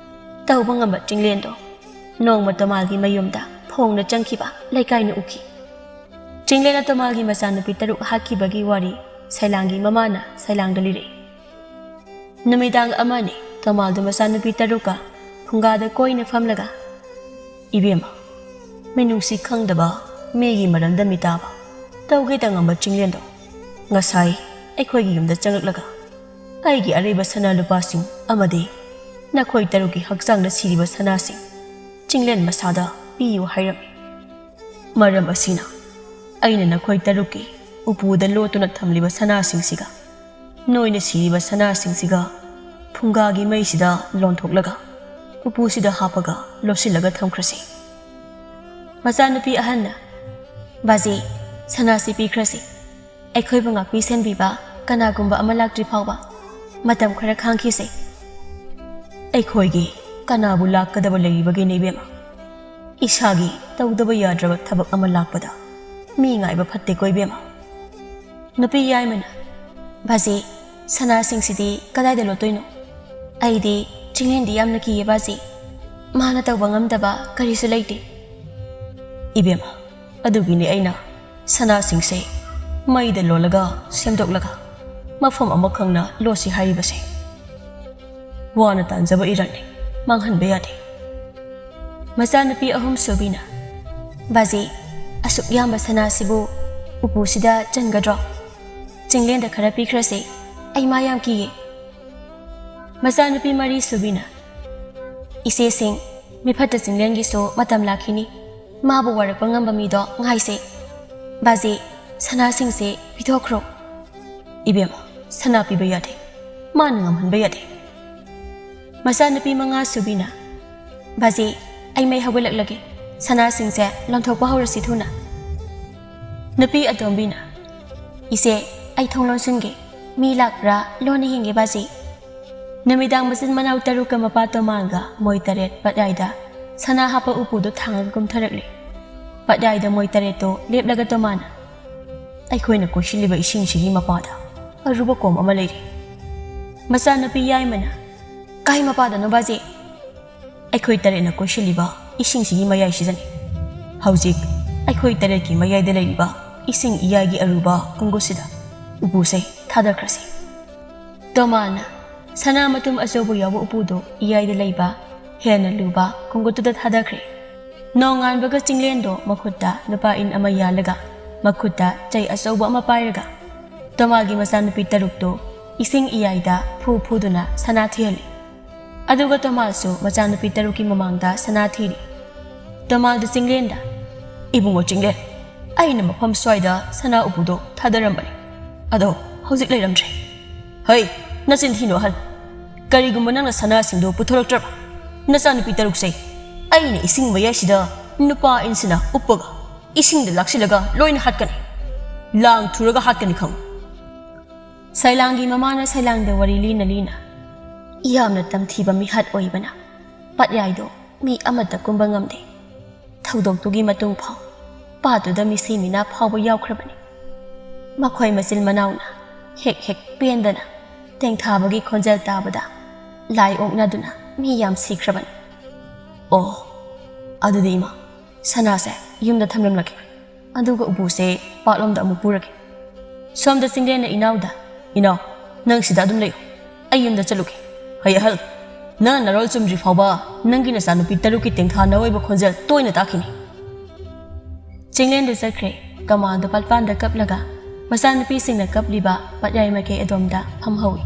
ꯇꯧꯕ ꯉꯝꯕ ꯆꯤꯡꯂꯦꯟꯗꯣ ꯅꯣꯡꯃ ꯇꯣꯃꯥꯟꯒꯤ ꯃꯌꯨꯝꯗ ꯐꯣꯡꯅ ꯆꯪꯈꯤꯕ ꯂꯩꯀꯥꯏꯅ ꯎꯈꯤ꯫ ꯆꯤꯡꯂꯦꯟꯅ ꯇꯣꯃꯥꯟꯒꯤ ꯃꯆꯥꯅꯨꯄꯤ ꯇꯔꯨꯛ ꯍꯥꯠꯈꯤꯕꯒꯤ ꯋꯥꯔꯤ ꯁꯩꯂꯥꯡꯒꯤ ꯃꯃꯥꯅ ꯁꯩꯂꯥꯡꯗ ꯂꯤꯔꯛꯏ꯫ ꯅꯨꯃꯤꯗꯥꯡ ꯑꯃꯅꯤ, ꯇꯣꯃꯥꯟꯗꯨ ꯃꯆꯥꯅꯨꯄꯤ ꯇꯔꯨꯛꯀ ꯐꯨꯡꯒꯥꯗ ꯀꯣꯏꯅ ꯐꯝꯂꯒ, "ꯏꯕꯦꯝꯃ, ꯃꯤꯅꯨꯡꯁꯤ ꯈꯪꯗꯕ, ꯃꯤꯒꯤ ꯃꯔꯝꯗ ꯃꯤꯇꯥꯕ, ꯇꯧꯒꯦ ꯇꯉꯝꯕ ꯆꯤꯡꯂꯦꯟꯗꯣ ꯉꯁꯥꯏ ꯑꯩꯈꯣꯏꯒꯤ ꯌꯨꯝꯗ ꯆꯪꯂꯛꯂꯒ ꯑꯩꯒꯤ ꯑꯔꯩꯕ ꯁꯅꯥ ꯂꯨꯄꯥꯁꯤꯡ ꯑꯃꯗꯤ ꯅꯈꯣꯏ ꯇꯔꯨꯛꯀꯤ ꯍꯛꯆꯥꯡꯗ ꯁꯤꯔꯤꯕ ꯁꯅꯥꯁꯤꯡ ꯆꯤꯡꯂꯦꯟ ꯃꯁꯥꯗ ꯄꯤꯌꯨ ꯍꯥꯏꯔꯝꯃꯤ꯫ ꯃꯔꯝ ꯑꯁꯤꯅ ꯑꯩꯅ ꯅꯈꯣꯏ ꯇꯔꯨꯛꯀꯤ ꯎꯄꯨꯗ ꯂꯣꯠꯇꯨꯅ ꯊꯝꯂꯤꯕ ꯁꯅꯥꯁꯤꯡꯁꯤꯒ ꯅꯣꯏꯅ ꯁꯤꯔꯤꯕ ꯁꯅꯥꯁꯤꯡꯁꯤꯒ ꯐꯨꯡꯒꯥꯒꯤ ꯃꯩꯁꯤꯗ ꯂꯣꯟꯊꯣꯛꯂꯒ ꯎꯄꯨꯁꯤꯗ ꯍꯥꯞꯄꯒ ꯂꯣꯠꯁꯤꯜꯂꯒ ꯊꯝꯈ꯭ꯔꯁꯤ꯫" ꯃꯆꯥꯅꯨꯄꯤ ꯑꯍꯟꯅ, "ꯕꯥꯖꯤ, ꯁꯅꯥꯁꯤ ꯄꯤꯈ꯭ꯔꯁꯤ꯫ ꯑꯩꯈꯣꯏꯕꯨ ꯉꯥꯛꯄꯤ ꯁꯦꯟꯕꯤꯕ ꯀꯅꯥꯒꯨꯝꯕ ꯑꯃ ꯂꯥꯛꯇ꯭ꯔꯤ ꯐꯥꯎꯕ ꯃꯇꯝ ꯈꯔ ꯈꯥꯡꯈꯤꯁꯦ꯫" "ꯑꯩꯈꯣꯏꯒꯤ ꯀꯅꯥꯕꯨ ꯂꯥꯛꯀꯗꯕ ꯂꯩꯔꯤꯕꯒꯦꯅꯦ ꯏꯕꯦꯝꯃ? ꯏꯁꯥꯒꯤ ꯇꯧꯗꯕ ꯌꯥꯗ꯭ꯔꯕ ꯊꯕꯛ ꯑꯃ ꯂꯥꯛꯄꯗ ꯃꯤ ꯉꯥꯏꯕ ꯐꯠꯇꯦꯀꯣ ꯏꯕꯦꯝꯃ꯫" ꯅꯨꯄꯤ ꯌꯥꯏꯃꯅ, "ꯕꯥꯖꯤ, ꯁꯅꯥꯁꯤꯡꯁꯤꯗꯤ ꯀꯗꯥꯏꯗ ꯂꯣꯠꯇꯣꯏꯅꯣ? ꯑꯩꯗꯤ ꯆꯤꯡꯂꯦꯟꯗꯤ ꯌꯥꯝꯅ ꯀꯤꯌꯦ ꯕꯥꯖꯤ꯫ ꯃꯥꯅ ꯇꯧꯕ ꯉꯝꯗꯕ ꯀꯔꯤꯁꯨ ꯂꯩꯇꯦ꯫" "ꯏꯕꯦꯝꯃ, ꯑꯗꯨꯒꯤꯅꯦ ꯑꯩꯅ ꯁꯅꯥꯁꯤꯡꯁꯦ ꯃꯩꯗ ꯂꯣꯜꯂꯒ ꯁꯦꯝꯗꯣꯛꯂꯒ ꯃꯐꯝ ꯑꯃꯈꯪꯅ ꯂꯣꯠꯁꯤ ꯍꯥꯏꯔꯤꯕꯁꯦ꯫ ꯋꯥꯅ ꯇꯥꯟꯖꯕ ꯏꯔꯛꯅꯤ, ꯃꯥꯡꯍꯟꯕ ꯌꯥꯗꯦ꯫ ꯃꯆꯥꯅꯨꯄꯤ ꯑꯍꯨꯝ ꯁꯨꯕꯤꯅ, "ꯕꯥꯖꯤ, ꯑꯁꯨꯛ ꯌꯥꯝꯕ ꯁꯅꯥꯁꯤꯕꯨ ꯎꯄꯨꯁꯤꯗ ꯆꯟꯒꯗ꯭ꯔꯣ? ꯆꯤꯡꯂꯦꯟꯗ ꯈꯔ ꯄꯤꯈ꯭ꯔꯁꯤ, ꯑꯩ ꯃꯥ ꯌꯥꯝ ꯀꯤꯌꯦ"꯫ ꯃꯆꯥꯅꯨꯄꯤ ꯃꯔꯤ ꯁꯨꯕꯤꯅ, "ꯏꯆꯦꯁꯤꯡ, ꯃꯤꯐꯠꯇ ꯆꯤꯡꯂꯦꯟꯒꯤꯁꯨ ꯃꯇꯝ ꯂꯥꯛꯈꯤꯅꯤ, ꯃꯥꯕꯨ ꯋꯥꯔꯛꯄ ꯉꯝꯕ ꯃꯤꯗꯣ ꯉꯥꯏꯁꯦ꯫ ꯕꯥꯖꯤ, ꯁꯅꯥꯁꯤꯡꯁꯦ ꯄꯤꯊꯣꯛꯈ꯭ꯔꯣ"꯫ "ꯏꯕꯦꯝꯃ, ꯁꯅꯥ ꯄꯤꯕ ꯌꯥꯗꯦ, ꯃꯥꯅ ꯉꯝꯍꯟꯕ ꯌꯥꯗꯦ"꯫ ꯃꯆꯥꯅꯨꯄꯤ ꯃꯉꯥ ꯁꯨꯕꯤꯅ, "ꯕꯥꯖꯤ, ꯑꯩ ꯃꯩ ꯍꯧꯒꯠꯂꯛꯂꯒꯦ, ꯁꯅꯥꯁꯤꯡꯁꯦ ꯂꯣꯟꯊꯣꯛꯄ ꯍꯧꯔꯁꯤ ꯊꯨꯅ"꯫ ꯅꯨꯄꯤ ꯑꯇꯣꯝꯕꯤꯅ, "ꯏꯆꯦ, ꯑꯩ ꯊꯣꯡ ꯂꯣꯟꯁꯤꯟꯒꯦ, ꯃꯤ ꯂꯥꯛꯄ꯭ꯔꯥ ꯂꯣꯟꯅ ꯌꯦꯡꯒꯦ ꯕꯥꯖꯤ"꯫ ꯅꯨꯃꯤꯗꯥꯡ ꯃꯆꯤꯟ ꯃꯅꯥꯎ ꯇꯔꯨꯛꯀ ꯃꯄꯥ ꯇꯣꯃꯥꯟꯒ ꯃꯣꯏ ꯇꯔꯦꯠ ꯄꯠꯌꯥꯏꯗ ꯁꯅꯥ ꯍꯥꯞꯄ ꯎꯄꯨꯗꯨ ꯊꯥꯡꯉꯒ ꯀꯨꯝꯊꯔꯛꯂꯦ꯫ ꯄꯠꯌꯥꯏꯗ ꯃꯣꯏ ꯇꯔꯦꯠꯇꯨ ꯂꯦꯞꯂꯒ ꯇꯣꯃꯥꯟꯅ, "ꯑꯩꯈꯣꯏꯅ ꯀꯣꯏꯁꯤꯜꯂꯤꯕ ꯏꯁꯤꯡꯁꯤꯒꯤ ꯃꯄꯥꯗ ꯑꯔꯨꯕ ꯀꯣꯝ ꯑꯃ ꯂꯩꯔꯤ"꯫ ꯃꯆꯥꯅꯨꯄꯤ ꯌꯥꯏꯃꯅ, "ꯀꯥꯏ ꯃꯄꯥꯗꯅꯣ ꯕꯥꯖꯤ?" "ꯑꯩꯈꯣꯏ ꯇꯔꯦꯠꯅ ꯀꯣꯏꯁꯤꯜꯂꯤꯕ ꯏꯁꯤꯡꯁꯤꯒꯤ ꯃꯌꯥꯏꯁꯤꯗꯅꯤ꯫ ꯍꯧꯖꯤꯛ ꯑꯩꯈꯣꯏ ꯇꯔꯦꯠꯀꯤ ꯃꯌꯥꯏꯗ ꯂꯩꯔꯤꯕ ꯏꯁꯤꯡ ꯏꯌꯥꯏꯒꯤ ꯑꯔꯨꯕ ꯀꯣꯡꯒꯨꯠꯁꯤꯗ ꯎꯄꯨꯁꯦ ꯊꯥꯗꯈ꯭ꯔꯁꯤ"꯫ ꯇꯣꯃꯥꯟꯅ ꯁꯅꯥ ꯃꯇꯨꯝ ꯑꯆꯧꯕ ꯌꯥꯎꯕ ꯎꯄꯨꯗꯨ ꯏꯌꯥꯏꯗ ꯂꯩꯕ ꯍꯦꯟꯅ ꯂꯨꯕ ꯀꯣꯡꯒꯨꯠꯇꯨꯗ ꯊꯥꯗꯈ꯭ꯔꯦ꯫ ꯅꯣꯡꯉꯥꯟꯕꯒ ꯆꯤꯡꯂꯦꯟꯗꯣ ꯃꯈꯨꯠꯇ ꯅꯨꯄꯥ ꯏꯟ ꯑꯃ ꯌꯥꯜꯂꯒ ꯃꯈꯨꯠꯇ ꯆꯩ ꯑꯆꯧꯕ ꯑꯃ ꯄꯥꯏꯔꯒ ꯇꯣꯃꯥꯜꯒꯤ ꯃꯆꯥꯅꯨꯄꯤ ꯇꯔꯨꯛꯇꯨ ꯏꯁꯤꯡ ꯏꯌꯥꯏꯗ ꯐꯨ ꯐꯨꯗꯨꯅ ꯁꯅꯥ ꯊꯤꯍꯜꯂꯤ꯫ ꯑꯗꯨꯒ ꯇꯣꯃꯥꯜꯁꯨ ꯃꯆꯥꯅꯨꯄꯤ ꯇꯔꯨꯛꯀꯤ ꯃꯃꯥꯡꯗ ꯁꯅꯥ ꯊꯤꯔꯤ꯫ ꯇꯣꯃꯥꯜꯗꯨ ꯆꯤꯡꯂꯦꯟꯗ, "ꯏꯕꯨꯡꯉꯣ ꯆꯤꯡꯂꯦꯟ, ꯑꯩꯅ ꯃꯐꯝ ꯁ꯭ꯋꯥꯏꯗ ꯁꯅꯥ ꯎꯄꯨꯗꯣ ꯊꯥꯗꯔꯝꯕꯅꯤ, ꯑꯗꯣ ꯍꯧꯖꯤꯛ ꯂꯩꯔꯝꯗ꯭ꯔꯦ"꯫ "ꯍꯩ, ꯅꯆꯤꯟ ꯊꯤꯅꯨ ꯑꯍꯜ꯫ ꯀꯔꯤꯒꯨꯝꯕ ꯅꯪꯅ ꯁꯅꯥꯁꯤꯡꯗꯣ ꯄꯨꯊꯣꯔꯛꯇ꯭ꯔꯕ, ꯅꯆꯥꯅꯨꯄꯤ ꯇꯔꯨꯛꯁꯦ ꯑꯩꯅ ꯏꯁꯤꯡ ꯃꯌꯥꯏꯁꯤꯗ ꯅꯨꯄꯥ ꯏꯟꯁꯤꯅ ꯎꯞꯄꯒ ꯏꯁꯤꯡꯗ ꯂꯥꯛꯁꯤꯜꯂꯒ ꯂꯣꯏꯅ ꯍꯥꯠꯀꯅꯤ꯫ ꯂꯥꯡ ꯊꯨꯔꯒ ꯍꯥꯠꯀꯅꯤ ꯈꯪꯉꯨ"꯫ ꯁꯩꯂꯥꯡꯒꯤ ꯃꯃꯥꯅ ꯁꯩꯂꯥꯡꯗ ꯋꯥꯔꯤ ꯂꯤꯅ ꯂꯤꯅ, ꯌꯥꯝꯅ ꯇꯝꯊꯤꯕ ꯃꯤꯍꯥꯠ ꯑꯣꯏꯕꯅ ꯄꯠꯌꯥꯏꯗꯣ ꯃꯤ ꯑꯃꯠꯇ ꯀꯨꯝꯕ ꯉꯝꯗꯦ꯫ ꯊꯧꯗꯣꯛꯇꯨꯒꯤ ꯃꯇꯨꯡ ꯐꯥꯎ ꯄꯥꯠꯇꯨꯗ ꯃꯤꯁꯤ ꯃꯤꯅꯥ ꯐꯥꯎꯕ ꯌꯥꯎꯈ꯭ꯔꯕꯅꯤ꯫ ꯃꯈꯣꯏ ꯃꯆꯤꯟ ꯃꯅꯥꯎꯅ ꯍꯦꯛ ꯍꯦꯛ ꯄꯦꯟꯗꯅ ꯇꯦꯡꯊꯥꯕꯒꯤ ꯈꯣꯟꯖꯦꯜ ꯇꯥꯕꯗ ꯂꯥꯏ ꯑꯣꯛꯅꯗꯨꯅ ꯃꯤ ꯌꯥꯝ ꯁꯤꯈ꯭ꯔꯕꯅꯤ꯫ ꯑꯣ, ꯑꯗꯨꯗꯤ ꯏꯃꯥ, ꯁꯅꯥꯁꯦ ꯌꯨꯝꯗ ꯊꯝꯂꯝꯂꯒꯦ꯫ ꯑꯗꯨꯒ ꯎꯄꯨꯁꯦ ꯄꯥꯠꯂꯣꯝꯗ ꯑꯃꯨꯛ ꯄꯨꯔꯒꯦ꯫ ꯁꯣꯝꯗ ꯆꯤꯡꯂꯦꯟꯅ ꯏꯅꯥꯎꯗ, "ꯏꯅꯥꯎ, ꯅꯪ ꯁꯤꯗ ꯑꯗꯨꯝ ꯂꯩꯌꯨ, ꯑꯩ ꯌꯨꯝꯗ ꯆꯠꯂꯨꯒꯦ꯫ ꯍꯩ ꯑꯍꯜ, ꯅꯪ ꯅꯔꯣꯜ ꯆꯨꯝꯗ꯭ꯔꯤ ꯐꯥꯎꯕ ꯅꯪꯒꯤ ꯅꯆꯥꯅꯨꯄꯤ ꯇꯔꯨꯛꯀꯤ ꯇꯦꯡꯊꯥ ꯅꯑꯣꯏꯕ ꯈꯣꯟꯖꯦꯜ ꯇꯣꯏꯅ ꯇꯥꯈꯤꯅꯤ꯫" ꯆꯤꯡꯂꯦꯟꯗꯨ ꯆꯠꯈ꯭ꯔꯦ꯫ ꯇꯣꯃꯥꯜꯗꯣ ꯄꯥꯠꯄꯥꯟꯗ ꯀꯞꯂꯒ ꯃꯆꯥꯅꯨꯄꯤꯁꯤꯡꯅ ꯀꯞꯂꯤꯕ ꯄꯥꯠꯌꯥꯏ ꯃꯥꯏꯀꯩ ꯑꯗꯣꯝꯗ ꯐꯝꯍꯧꯏ꯫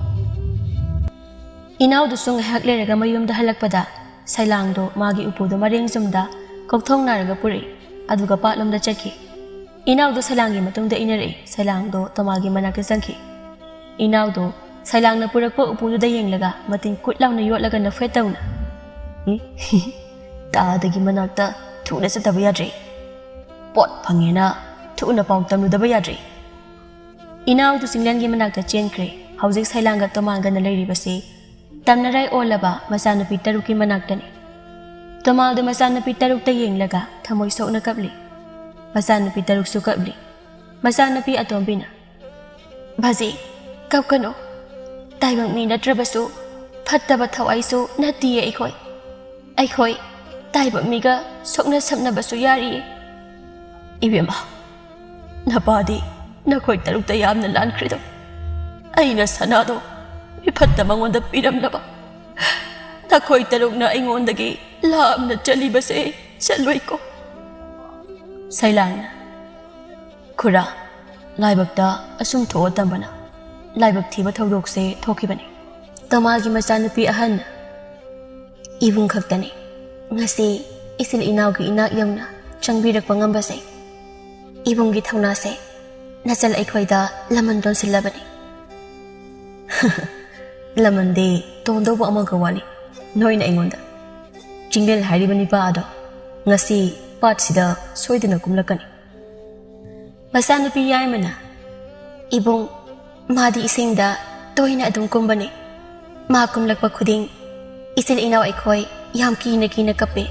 ꯏꯅꯥꯎꯗꯨꯁꯨ ꯉꯥꯏꯍꯥꯛ ꯂꯩꯔꯒ ꯃꯌꯨꯝꯗ ꯍꯜꯂꯛꯄꯗ ꯁꯩꯂꯥꯡꯗꯣ ꯃꯥꯒꯤ ꯎꯄꯨꯗꯣ ꯃꯔꯦꯡ ꯆꯨꯝꯗ ꯀꯣꯛꯊꯣꯡ ꯅꯥꯔꯒ ꯄꯨꯔꯛꯏ꯫ ꯑꯗꯨꯒ ꯄꯥꯠꯂꯣꯝꯗ ꯆꯠꯈꯤ꯫ ꯏꯅꯥꯎꯗꯣ ꯁꯩꯂꯥꯡꯒꯤ ꯃꯇꯨꯡꯗ ꯏꯟꯅꯔꯛꯏ꯫ ꯁꯩꯂꯥꯡꯗꯣ ꯇꯣꯃꯥꯜꯒꯤ ꯃꯅꯥꯛꯇ ꯆꯪꯈꯤ꯫ ꯏꯅꯥꯎꯗꯣ ꯁꯩꯂꯥꯡꯅ ꯄꯨꯔꯛꯄ ꯎꯄꯨꯗꯨꯗ ꯌꯦꯡꯂꯒ ꯃꯇꯤꯟ ꯀꯨꯠ ꯂꯥꯎꯅ ꯌꯣꯠꯂꯒ ꯅꯐꯦꯠ ꯇꯧꯅ, "ꯎꯝ, ꯇꯥꯗꯒꯤ ꯃꯅꯥꯛꯇ ꯊꯨꯅ ꯆꯠꯇꯕ ꯌꯥꯗ꯭ꯔꯦ꯫ ꯄꯣꯠ ꯐꯪꯉꯦꯅ ꯊꯨꯅ ꯄꯥꯎ ꯇꯝꯂꯨꯗꯕ ꯌꯥꯗ꯭ꯔꯦ꯫" ꯏꯅꯥꯎꯗꯨ ꯆꯤꯡꯂꯦꯟꯒꯤ ꯃꯅꯥꯛꯇ ꯆꯦꯟꯈ꯭ꯔꯦ꯫ ꯍꯧꯖꯤꯛ ꯁꯩꯂꯥꯡꯒ ꯇꯣꯃꯥꯜꯒꯅ ꯂꯩꯔꯤꯕꯁꯤ ꯇꯝꯅꯔꯥꯏ ꯑꯣꯜꯂꯕ ꯃꯆꯥꯅꯨꯄꯤ ꯇꯔꯨꯛꯀꯤ ꯃꯅꯥꯛꯇꯅꯤ꯫ ꯇꯣꯃꯥꯜꯗꯨ ꯃꯆꯥꯅꯨꯄꯤ ꯇꯔꯨꯛꯇ ꯌꯦꯡꯂꯒ ꯊꯃꯣꯏ ꯁꯣꯛꯅ ꯀꯞꯂꯤ꯫ ꯃꯆꯥꯅꯨꯄꯤ ꯇꯔꯨꯛꯁꯨ ꯀꯞꯂꯤ꯫ ꯃꯆꯥꯅꯨꯄꯤ ꯑꯇꯣꯝꯕꯤꯅ, "ꯚꯥꯖꯤ, ꯀꯞꯀꯅꯨ꯫ ꯇꯥꯏꯕꯪ ꯃꯤ ꯅꯠꯇ꯭ꯔꯕꯁꯨ ꯐꯠꯇꯕ ꯊꯋꯥꯏꯁꯨ ꯅꯠꯇꯤꯌꯦ ꯑꯩꯈꯣꯏ꯫ ꯑꯩꯈꯣꯏ ꯇꯥꯏꯕꯪ ꯃꯤꯒ ꯁꯣꯛꯅ ꯁꯝꯅꯕꯁꯨ ꯌꯥꯔꯤꯌꯦ꯫" "ꯏꯕꯦꯝꯃ, ꯅꯄꯥꯗꯤ ꯅꯈꯣꯏ ꯇꯔꯨꯛꯇ ꯌꯥꯝꯅ ꯂꯥꯟꯈ꯭ꯔꯦꯗꯣ꯫ ꯑꯩꯅ ꯁꯅꯥꯗꯣ ꯃꯤꯐꯠꯇ ꯃꯉꯣꯟꯗ ꯄꯤꯔꯝꯂꯕ꯫ ꯅꯈꯣꯏ ꯇꯔꯨꯛꯅ ꯑꯩꯉꯣꯟꯗꯒꯤ ꯂꯥꯞꯅ ꯆꯠꯂꯤꯕꯁꯦ ꯆꯠꯂꯣꯏꯀꯣ꯫" ꯁꯩꯂꯥꯡꯅ, "ꯈꯨꯔꯥ, ꯂꯥꯏꯕꯛꯇ ꯑꯁꯨꯝ ꯊꯣꯛꯑ ꯇꯝꯕꯅ ꯂꯥꯏꯕꯛ ꯊꯤꯕ ꯊꯧꯗꯣꯛꯁꯦ ꯊꯣꯛꯈꯤꯕꯅꯤ꯫" ꯇꯣꯃꯥꯜꯒꯤ ꯃꯆꯥꯅꯨꯄꯤ ꯑꯍꯟꯅ, "ꯏꯕꯨꯡ ꯈꯛꯇꯅꯤ ꯉꯁꯤ ꯏꯆꯤꯜ ꯏꯅꯥꯎꯒꯤ ꯏꯅꯥꯛ ꯌꯧꯅ ꯆꯪꯕꯤꯔꯛꯄ ꯉꯝꯕꯁꯦ꯫ ꯏꯕꯨꯡꯒꯤ ꯊꯧꯅꯥꯁꯦ ꯅꯆꯜ ꯑꯩꯈꯣꯏꯗ ꯂꯃꯟ ꯇꯣꯟꯁꯤꯜꯂꯕꯅꯤ꯫" "ꯂꯃꯟꯗꯤ ꯇꯣꯟꯗꯧꯕ ꯑꯃꯒ ꯋꯥꯠꯂꯤ ꯅꯣꯏꯅ ꯑꯩꯉꯣꯟꯗ꯫ ꯆꯤꯡꯂꯦꯟ ꯍꯥꯏꯔꯤꯕ ꯅꯤꯄꯥ ꯑꯗꯣ ꯉꯁꯤ ꯄꯥꯠꯁꯤꯗ ꯁꯣꯏꯗꯅ ꯀꯨꯝꯂꯛꯀꯅꯤ꯫" ꯃꯆꯥꯅꯨꯄꯤ ꯌꯥꯏꯃꯅ, "ꯏꯕꯨꯡ, ꯃꯥꯗꯤ ꯏꯁꯤꯡꯗ ꯇꯣꯏꯅ ꯑꯗꯨꯝ ꯀꯨꯝꯕꯅꯤ꯫ ꯃꯥ ꯀꯨꯝꯂꯛꯄ ꯈꯨꯗꯤꯡ ꯏꯆꯤꯜ ꯏꯅꯥꯎ ꯑꯩꯈꯣꯏ ꯌꯥꯝ ꯀꯤꯅ ꯀꯤꯅ ꯀꯞꯄꯤ꯫"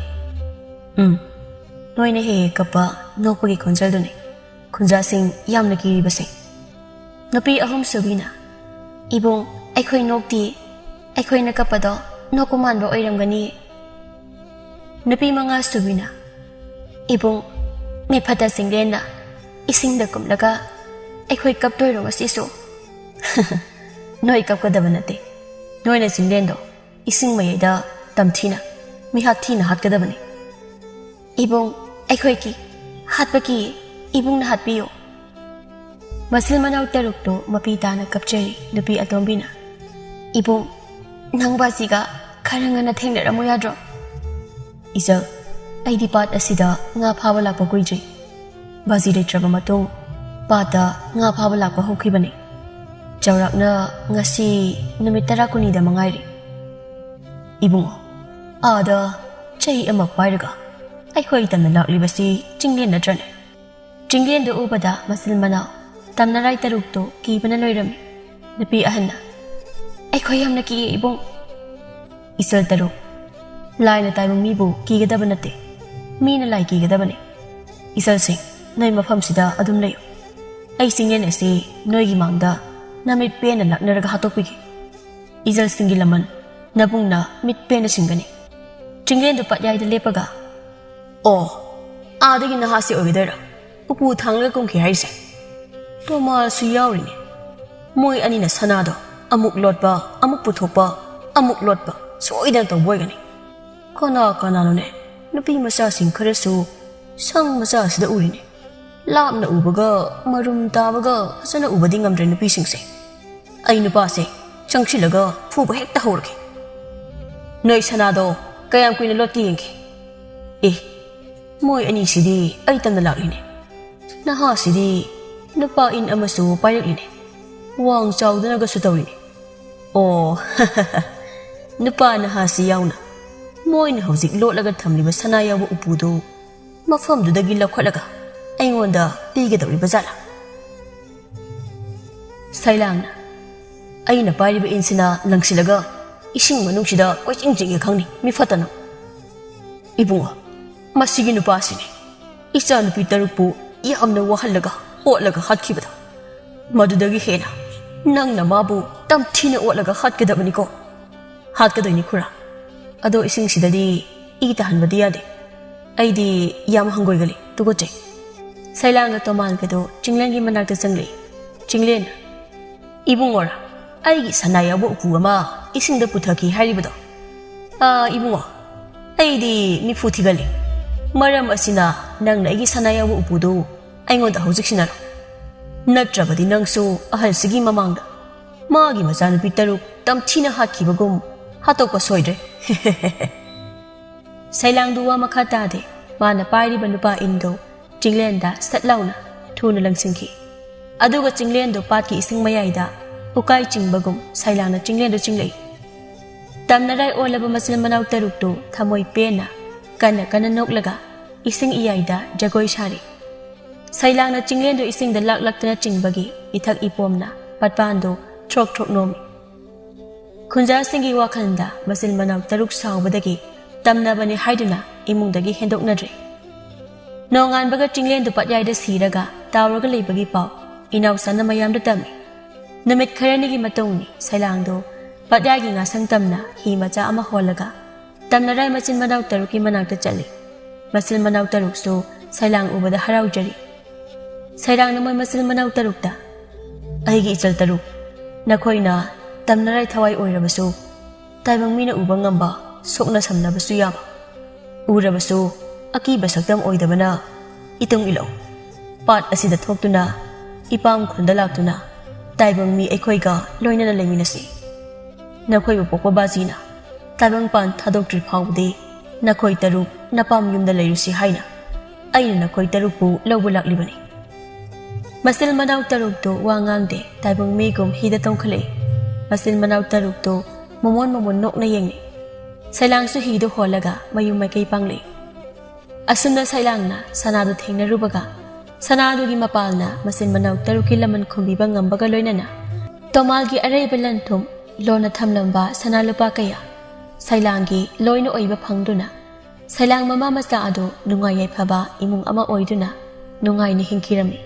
"ꯎꯝ, ꯅꯣꯏꯅ ꯍꯦꯛ ꯍꯦꯛ ꯀꯞꯄ ꯅꯣꯛꯄꯒꯤ ꯈꯣꯟꯖꯦꯜꯗꯨꯅꯤ ꯈꯨꯟꯖꯥꯁꯤꯡ ꯌꯥꯝꯅ ꯀꯤꯔꯤꯕꯁꯦ꯫" ꯅꯨꯄꯤ ꯑꯍꯨꯝꯁꯨꯕꯤꯅ, "ꯏꯕꯨꯡ, ꯑꯩꯈꯣꯏ ꯅꯣꯛꯇꯤꯌꯦ꯫ ꯑꯩꯈꯣꯏꯅ ꯀꯞꯄꯗꯣ ꯅꯣꯛꯄ ꯃꯥꯟꯕ ꯑꯣꯏꯔꯝꯒꯅꯤ꯫" ꯅꯨꯄꯤ ꯃꯉꯥꯁꯨꯕꯤꯅ, "ꯏꯕꯨꯡ, ꯃꯤꯐꯠꯇ ꯆꯤꯡꯂꯦꯟꯅ ꯏꯁꯤꯡꯗ ꯀꯨꯝꯂꯒ ꯑꯩꯈꯣꯏ ꯀꯞꯇꯣꯏꯔꯣ ꯉꯁꯤꯁꯨ? ꯅꯣꯏ ꯀꯞꯀꯗꯕ ꯅꯠꯇꯦ꯫ ꯅꯣꯏꯅ ꯆꯤꯡꯂꯦꯟꯗꯣ ꯏꯁꯤꯡ ꯃꯌꯥꯏꯗ ꯇꯝꯊꯤꯅ, ꯃꯤꯍꯥꯠ ꯊꯤꯅ ꯍꯥꯠꯀꯗꯕꯅꯤ꯫ ꯏꯕꯨꯡ, ꯑꯩꯈꯣꯏꯒꯤ ꯍꯥꯠꯄꯒꯤ ꯏꯕꯨꯡꯅ ꯍꯥꯠꯄꯤꯌꯨ꯫ ꯃꯆꯤꯟ ꯃꯅꯥꯎ ꯇꯔꯨꯛꯇꯨ ꯃꯄꯤ ꯇꯥꯅ ꯀꯞꯆꯔꯤ ꯅꯨꯄꯤ ꯑꯇꯣꯝꯕꯤꯅ꯫ "ꯏꯕꯨꯡ, ꯅꯪ ꯕꯥꯖꯤꯒ ꯈꯔ ꯉꯟꯅ ꯊꯦꯡꯅꯔꯝꯃꯨ ꯌꯥꯗ꯭ꯔꯣ?" "ꯏꯆꯜ, ꯑꯩꯗꯤ ꯄꯥꯠ ꯑꯁꯤꯗ ꯉꯥ ꯐꯥꯕ ꯂꯥꯛꯄ ꯀꯨꯏꯗ꯭ꯔꯤ꯫ ꯕꯥꯖꯤ ꯂꯩꯇ꯭ꯔꯕ ꯃꯇꯨꯡ ꯄꯥꯠꯇ ꯉꯥ ꯐꯥꯕ ꯂꯥꯛꯄ ꯍꯧꯈꯤꯕꯅꯤ꯫ ꯆꯥꯎꯔꯥꯛꯅ ꯉꯁꯤ ꯅꯨꯃꯤꯠ ꯇꯔꯥ ꯀꯨꯟꯅꯤꯗ ꯃꯉꯥꯏꯔꯦ꯫ ꯏꯕꯨꯡꯉꯣ, ꯑꯥꯗ ꯆꯩ ꯑꯃ ꯄꯥꯏꯔꯒ ꯑꯩꯈꯣꯏ ꯇꯝꯅ ꯂꯥꯛꯂꯤꯕꯁꯤ ꯆꯤꯡꯂꯦꯟ ꯅꯠꯇ꯭ꯔꯅꯦ?" ꯆꯤꯡꯂꯦꯟꯗꯨ ꯎꯕꯗ ꯃꯆꯤꯟ ꯃꯅꯥꯎ ꯇꯝꯅꯔꯥꯏ ꯇꯔꯨꯛꯇꯨ ꯀꯤꯕꯅ ꯂꯣꯏꯔꯝꯃꯤ꯫ ꯅꯨꯄꯤ ꯑꯍꯟꯅ, "ꯑꯩꯈꯣꯏ ꯌꯥꯝꯅ ꯀꯤꯌꯦ ꯏꯕꯨꯡ꯫" "ꯏꯆꯜ ꯇꯔꯨꯛ, ꯂꯥꯏꯅ ꯇꯥꯏꯕꯪ ꯃꯤꯕꯨ ꯀꯤꯒꯗꯕ ꯅꯠꯇꯦ, ꯃꯤꯅ ꯂꯥꯏ ꯀꯤꯒꯗꯕꯅꯤ꯫ ꯏꯆꯜꯁꯤꯡ, ꯅꯣꯏ ꯃꯐꯝꯁꯤꯗ ꯑꯗꯨꯝ ꯂꯩꯌꯨ꯫ ꯑꯩ ꯆꯤꯡꯂꯦꯟ ꯑꯁꯤ ꯅꯣꯏꯒꯤ ꯃꯥꯡꯗ ꯅꯃꯤꯠ ꯄꯦꯟꯅ ꯂꯥꯛꯅꯔꯒ ꯍꯥꯠꯇꯣꯛꯄꯤꯒꯦ꯫ ꯏꯆꯜꯁꯤꯡꯒꯤ ꯂꯃꯟ ꯅꯕꯨꯡꯅ ꯃꯤꯠ ꯄꯦꯟꯅ ꯁꯤꯡꯒꯅꯤ꯫" ꯆꯤꯡꯂꯦꯟꯗꯨ ꯄꯠꯌꯥꯏꯗ ꯂꯦꯞꯄꯒ, "ꯑꯣ, ꯑꯥꯗꯒꯤ ꯅꯍꯥꯁꯤ ꯑꯣꯏꯒꯗꯣꯏꯔꯥ ꯎꯄꯨ ꯊꯥꯡꯂꯒ ꯀꯨꯝꯈꯤ ꯍꯥꯏꯔꯤꯁꯦ? ꯇꯣꯃꯥꯁꯨ ꯌꯥꯎꯔꯤꯅꯦ꯫ ꯃꯣꯏ ꯑꯅꯤꯅ ꯁꯅꯥꯗꯣ ꯑꯃꯨꯛ ꯂꯣꯠꯄ, ꯑꯃꯨꯛ ꯄꯨꯊꯣꯛꯄ, ꯑꯃꯨꯛ ꯂꯣꯠꯄ ꯁꯣꯏꯗꯅ ꯇꯧꯕ ꯑꯣꯏꯒꯅꯤ꯫ ꯀꯅꯥ ꯀꯅꯥꯅꯣꯅꯦ ꯅꯨꯄꯤ ꯃꯆꯥꯁꯤꯡ ꯈꯔꯁꯨ ꯁꯪ ꯃꯆꯥ ꯑꯁꯤꯗ ꯎꯔꯤꯅꯦ꯫ ꯂꯥꯞꯅ ꯎꯕꯒ ꯃꯔꯨꯝ ꯇꯥꯕꯒ ꯐꯖꯅ ꯎꯕꯗꯤ ꯉꯝꯗ꯭ꯔꯦ ꯅꯨꯄꯤꯁꯤꯡꯁꯦ꯫ ꯑꯩ ꯅꯨꯄꯥꯁꯦ ꯆꯪꯁꯤꯜꯂꯒ ꯐꯨꯕ ꯍꯦꯛꯇ ꯍꯧꯔꯒꯦ꯫ ꯅꯣꯏ ꯁꯅꯥꯗꯣ ꯀꯌꯥꯝ ꯀꯨꯏꯅ ꯂꯣꯠꯀꯦ ꯌꯦꯡꯒꯦ꯫ ꯑꯦ, ꯃꯣꯏ ꯑꯅꯤꯁꯤꯗꯤ ꯑꯩ ꯇꯝꯅ ꯂꯥꯛꯂꯤꯅꯦ꯫ ꯅꯍꯥꯁꯤꯗꯤ ꯅꯨꯄꯥ ꯏꯟ ꯑꯃꯁꯨ ꯄꯥꯏꯔꯛꯂꯤꯅꯦ꯫ ꯋꯥꯡ ꯆꯥꯎꯗꯅꯒꯁꯨ ꯇꯧꯔꯤꯅꯦ꯫ ꯑꯣ, ꯅꯨꯄꯥ ꯅꯍꯥꯁꯤ ꯌꯥꯎꯅ ꯃꯣꯏꯅ ꯍꯧꯖꯤꯛ ꯂꯣꯠꯂꯒ ꯊꯝꯂꯤꯕ ꯁꯅꯥ ꯌꯥꯎꯕ ꯎꯄꯨꯗꯨ ꯃꯐꯝꯗꯨꯗꯒꯤ ꯂꯧꯈꯠꯂꯒ ꯑꯩꯉꯣꯟꯗ ꯄꯤꯒꯗꯧꯔꯤꯕ ꯖꯥꯠꯂꯥ?" ꯁꯩꯂꯥꯡꯅ, "ꯑꯩꯅ ꯄꯥꯏꯔꯤꯕ ꯏꯟꯁꯤꯅ ꯂꯪꯁꯤꯜꯂꯒ ꯏꯁꯤꯡ ꯃꯅꯨꯡꯁꯤꯗ ꯀꯣꯏꯆꯤꯡ ꯆꯤꯡꯒꯦ ꯈꯪꯅꯤ, ꯃꯤ ꯐꯠꯇꯅ꯫" "ꯏꯕꯨꯡꯉꯣ, ꯃꯁꯤꯒꯤ ꯅꯨꯄꯥꯁꯤꯅꯤ ꯏꯆꯥꯅꯨꯄꯤ ꯇꯔꯨꯛꯄꯨ ꯌꯥꯝꯅ ꯋꯥꯍꯜꯂꯒ ꯑꯣꯠꯂꯒ ꯍꯥꯠꯈꯤꯕꯗꯣ꯫ ꯃꯗꯨꯗꯒꯤ ꯍꯦꯟꯅ ꯅꯪꯅ ꯃꯥꯕꯨ ꯇꯝꯊꯤꯅ ꯑꯣꯠꯂꯒ ꯍꯥꯠꯀꯗꯕꯅꯤꯀꯣ꯫" "ꯍꯥꯠꯀꯗꯣꯏꯅꯤ ꯈꯨꯔꯥ꯫ ꯑꯗꯣ ꯏꯁꯤꯡꯁꯤꯗꯗꯤ ꯏ ꯇꯥꯍꯟꯕꯗꯤ ꯌꯥꯗꯦ꯫ ꯑꯩꯗꯤ ꯌꯥꯝ ꯍꯪꯒꯣꯏꯒꯜꯂꯤ, ꯇꯨꯀꯠꯆꯩ꯫ ꯁꯩꯂꯥꯡꯒ ꯇꯣꯃꯥꯜꯒꯗꯣ ꯆꯤꯡꯂꯦꯟꯒꯤ ꯃꯅꯥꯛꯇ ꯆꯪꯂꯛꯏ꯫ ꯆꯤꯡꯂꯦꯟ, "ꯏꯕꯨꯡꯉꯣꯔ, ꯑꯩꯒꯤ ꯁꯅꯥ ꯌꯥꯎꯕ ꯎꯄꯨ ꯑꯃ ꯏꯁꯤꯡꯗ ꯄꯨꯊꯈꯤ ꯍꯥꯏꯔꯤꯕꯗꯣ? ꯑꯥ, ꯏꯕꯨꯡꯉꯣ, ꯑꯩꯗꯤ ꯃꯤꯐꯨ ꯊꯤꯒꯜꯂꯤ꯫ ꯃꯔꯝ ꯑꯁꯤꯅ ꯅꯪꯅ ꯑꯩꯒꯤ ꯁꯅꯥ ꯌꯥꯎꯕ ꯎꯄꯨꯗꯨ ꯑꯩꯉꯣꯟꯗ ꯍꯧꯖꯤꯛ ꯁꯤꯟꯅꯔꯣ꯫ ꯅꯠꯇ꯭ꯔꯕꯗꯤ ꯅꯪꯁꯨ ꯑꯍꯜꯁꯤꯒꯤ ꯃꯃꯥꯡꯗ ꯃꯥꯒꯤ ꯃꯆꯥꯅꯨꯄꯤ ꯇꯔꯨꯛ ꯇꯝꯊꯤꯅ ꯍꯥꯠꯈꯤꯕꯒꯨꯝ ꯍꯥꯠꯇꯣꯛꯄ ꯁꯣꯏꯗ꯭ꯔꯦ꯫" ꯁꯩꯂꯥꯡꯗꯨ ꯋꯥ ꯃꯈꯥ ꯇꯥꯗꯦ꯫ ꯃꯥꯅ ꯄꯥꯏꯔꯤꯕ ꯅꯨꯄꯥ ꯏꯟꯗꯣ ꯆꯤꯡꯂꯦꯟꯗ ꯁꯠ ꯂꯥꯎꯅ ꯊꯨꯅ ꯂꯪꯁꯤꯟꯈꯤ꯫ ꯑꯗꯨꯒ ꯆꯤꯡꯂꯦꯟꯗꯨ ꯄꯥꯠꯀꯤ ꯏꯁꯤꯡ ꯃꯌꯥꯏꯗ ꯎꯀꯥꯏ ꯆꯤꯡꯕꯒꯨꯝ ꯁꯩꯂꯥꯡꯅ ꯆꯤꯡꯂꯦꯟꯗꯨ ꯆꯤꯡꯂꯛꯏ꯫ ꯇꯝꯅꯔꯥꯏ ꯑꯣꯜꯂꯕ ꯃꯆꯤꯟ ꯃꯅꯥꯎ ꯇꯔꯨꯛꯇꯨ ꯊꯃꯣꯏ ꯄꯦꯟꯅ ꯀꯟꯅ ꯀꯟꯅ ꯅꯣꯛꯂꯒ ꯏꯁꯤꯡ ꯏꯌꯥꯏꯗ ꯖꯒꯣꯏ ꯁꯥꯔꯤ꯫ ꯁꯩꯂꯥꯡꯅ ꯆꯤꯡꯂꯦꯟꯗꯨ ꯏꯁꯤꯡꯗ ꯂꯥꯛ ꯂꯥꯛꯇꯅ ꯆꯤꯡꯕꯒꯤ ꯏꯊꯛ ꯏꯄꯣꯝꯅ ꯄꯠꯄꯥꯟꯗꯨ ꯊ꯭ꯔꯣꯛ ꯊ꯭ꯔꯣꯛ ꯅꯣꯝꯃꯤ꯫ ꯈꯨꯟꯖꯥꯁꯤꯡꯒꯤ ꯋꯥꯈꯜꯗ ꯃꯆꯤꯟ ꯃꯅꯥꯎ ꯇꯔꯨꯛ ꯁꯥꯎꯕꯗꯒꯤ ꯇꯝꯅꯕꯅꯤ ꯍꯥꯏꯗꯨꯅ ꯏꯃꯨꯡꯗꯒꯤ ꯍꯦꯟꯗꯣꯛꯅꯗ꯭ꯔꯦ꯫ ꯅꯣꯡꯉꯥꯟꯕꯒ ꯆꯤꯡꯂꯦꯟꯗꯨ ꯄꯠꯌꯥꯏꯗ ꯁꯤꯔꯒ ꯇꯥꯎꯔꯒ ꯂꯩꯕꯒꯤ ꯄꯥꯎ ꯏꯅꯥꯎꯆꯥꯅ ꯃꯌꯥꯝꯗ ꯇꯝꯃꯤ꯫ ꯅꯨꯃꯤꯠ ꯈꯔꯅꯤꯒꯤ ꯃꯇꯨꯡꯅꯤ ꯁꯩꯂꯥꯡꯗꯨ ꯄꯠꯌꯥꯏꯒꯤ ꯉꯥꯁꯪ ꯇꯝꯅ ꯍꯤ ꯃꯆꯥ ꯑꯃ ꯍꯣꯜꯂꯒ ꯇꯝꯅꯔꯥꯏ ꯃꯆꯤꯟ ꯃꯅꯥꯎ ꯇꯔꯨꯛꯀꯤ ꯃꯅꯥꯛꯇ ꯆꯠꯂꯤ꯫ ꯃꯆꯤꯟ ꯃꯅꯥꯎ ꯇꯔꯨꯛꯁꯨ ꯁꯩꯂꯥꯡ ꯎꯕꯗ ꯍꯔꯥꯎꯖꯔꯤ꯫ ꯁꯩꯂꯥꯡꯅ ꯃꯣꯏ ꯃꯆꯤꯟ ꯃꯅꯥꯎ ꯇꯔꯨꯛꯇ, "ꯑꯩꯒꯤ ꯏꯆꯜ ꯇꯔꯨꯛ, ꯅꯈꯣꯏꯅ ꯇꯝꯅꯔꯥꯏ ꯊꯋꯥꯏ ꯑꯣꯏꯔꯕꯁꯨ, ꯇꯥꯏꯕꯪ ꯃꯤꯅ ꯎꯕ ꯉꯝꯕ, ꯁꯣꯛꯅ ꯁꯝꯅꯕꯁꯨ ꯌꯥꯕ, ꯎꯔꯕꯁꯨ ꯑꯀꯤꯕ ꯁꯛꯇꯝ ꯑꯣꯏꯗꯕꯅ ꯏꯇꯨꯡ ꯏꯜꯂꯛꯎ꯫ ꯄꯥꯠ ꯑꯁꯤꯗ ꯊꯣꯛꯇꯨꯅ, ꯏꯄꯥꯝ ꯈꯨꯟꯗ ꯂꯥꯛꯇꯨꯅ, ꯇꯥꯏꯕꯪ ꯃꯤ ꯑꯩꯈꯣꯏꯒ ꯂꯣꯏꯅꯅ ꯂꯩꯃꯤꯟꯅꯁꯤ꯫ ꯅꯈꯣꯏꯕꯨ ꯄꯣꯛꯄ ꯕꯥꯖꯤꯅ ꯇꯥꯏꯕꯪꯄꯥꯟ ꯊꯥꯗꯣꯛꯇ꯭ꯔꯤ ꯐꯥꯎꯕꯗꯤ ꯅꯈꯣꯏ ꯇꯔꯨꯛ ꯅꯄꯥꯝ ꯌꯨꯝꯗ ꯂꯩꯔꯨꯁꯤ ꯍꯥꯏꯅ ꯑꯩꯅ ꯅꯈꯣꯏ ꯇꯔꯨꯛꯄꯨ ꯂꯧꯕ ꯂꯥꯛꯂꯤꯕꯅꯤ꯫" ꯃꯆꯤꯟ ꯃꯅꯥꯎ ꯇꯔꯨꯛꯇꯨ ꯋꯥ ꯉꯥꯡꯗꯦ, ꯇꯥꯏꯕꯪ ꯃꯤꯒꯨꯝ ꯍꯤꯗ ꯇꯣꯡꯈꯠꯂꯛꯏ꯫ ꯃꯆꯤꯟ ꯃꯅꯥꯎ ꯇꯔꯨꯛꯇꯨ ꯃꯃꯣꯟ ꯃꯃꯣꯟ ꯅꯣꯛꯅ ꯌꯦꯡꯂꯤ꯫ ꯁꯩꯂꯥꯡꯁꯨ ꯍꯤꯗꯨ ꯍꯣꯜꯂꯒ ꯃꯌꯨꯝ ꯃꯥꯏꯀꯩ ꯄꯥꯡꯂꯛꯏ꯫ ꯑꯁꯨꯝꯅ ꯁꯩꯂꯥꯡꯅ ꯁꯅꯥꯗꯨ ꯊꯦꯡꯅꯔꯨꯕꯒ, ꯁꯅꯥꯗꯨꯒꯤ ꯃꯄꯥꯜꯅ ꯃꯆꯤꯟ ꯃꯅꯥꯎ ꯇꯔꯨꯛꯀꯤ ꯂꯃꯟ ꯈꯨꯝꯕꯤꯕ ꯉꯝꯕꯒ ꯂꯣꯏꯅꯅ ꯇꯣꯃꯥꯜꯒꯤ ꯑꯔꯩꯕ ꯂꯟ ꯊꯨꯝ ꯂꯣꯟꯅ ꯊꯝꯂꯝꯕ ꯁꯅꯥ ꯂꯨꯄꯥ ꯀꯌꯥ ꯁꯩꯂꯥꯡꯒꯤ ꯂꯣꯏꯅ ꯑꯣꯏꯕ ꯐꯪꯗꯨꯅ, ꯁꯩꯂꯥꯡ ꯃꯃꯥ ꯃꯆꯥ ꯑꯗꯨ ꯅꯨꯡꯉꯥꯏ ꯌꯥꯏꯐꯕ ꯏꯃꯨꯡ ꯑꯃ ꯑꯣꯏꯗꯨꯅ ꯅꯨꯡꯉꯥꯏꯅ ꯍꯤꯡꯈꯤꯔꯝꯃꯤ꯫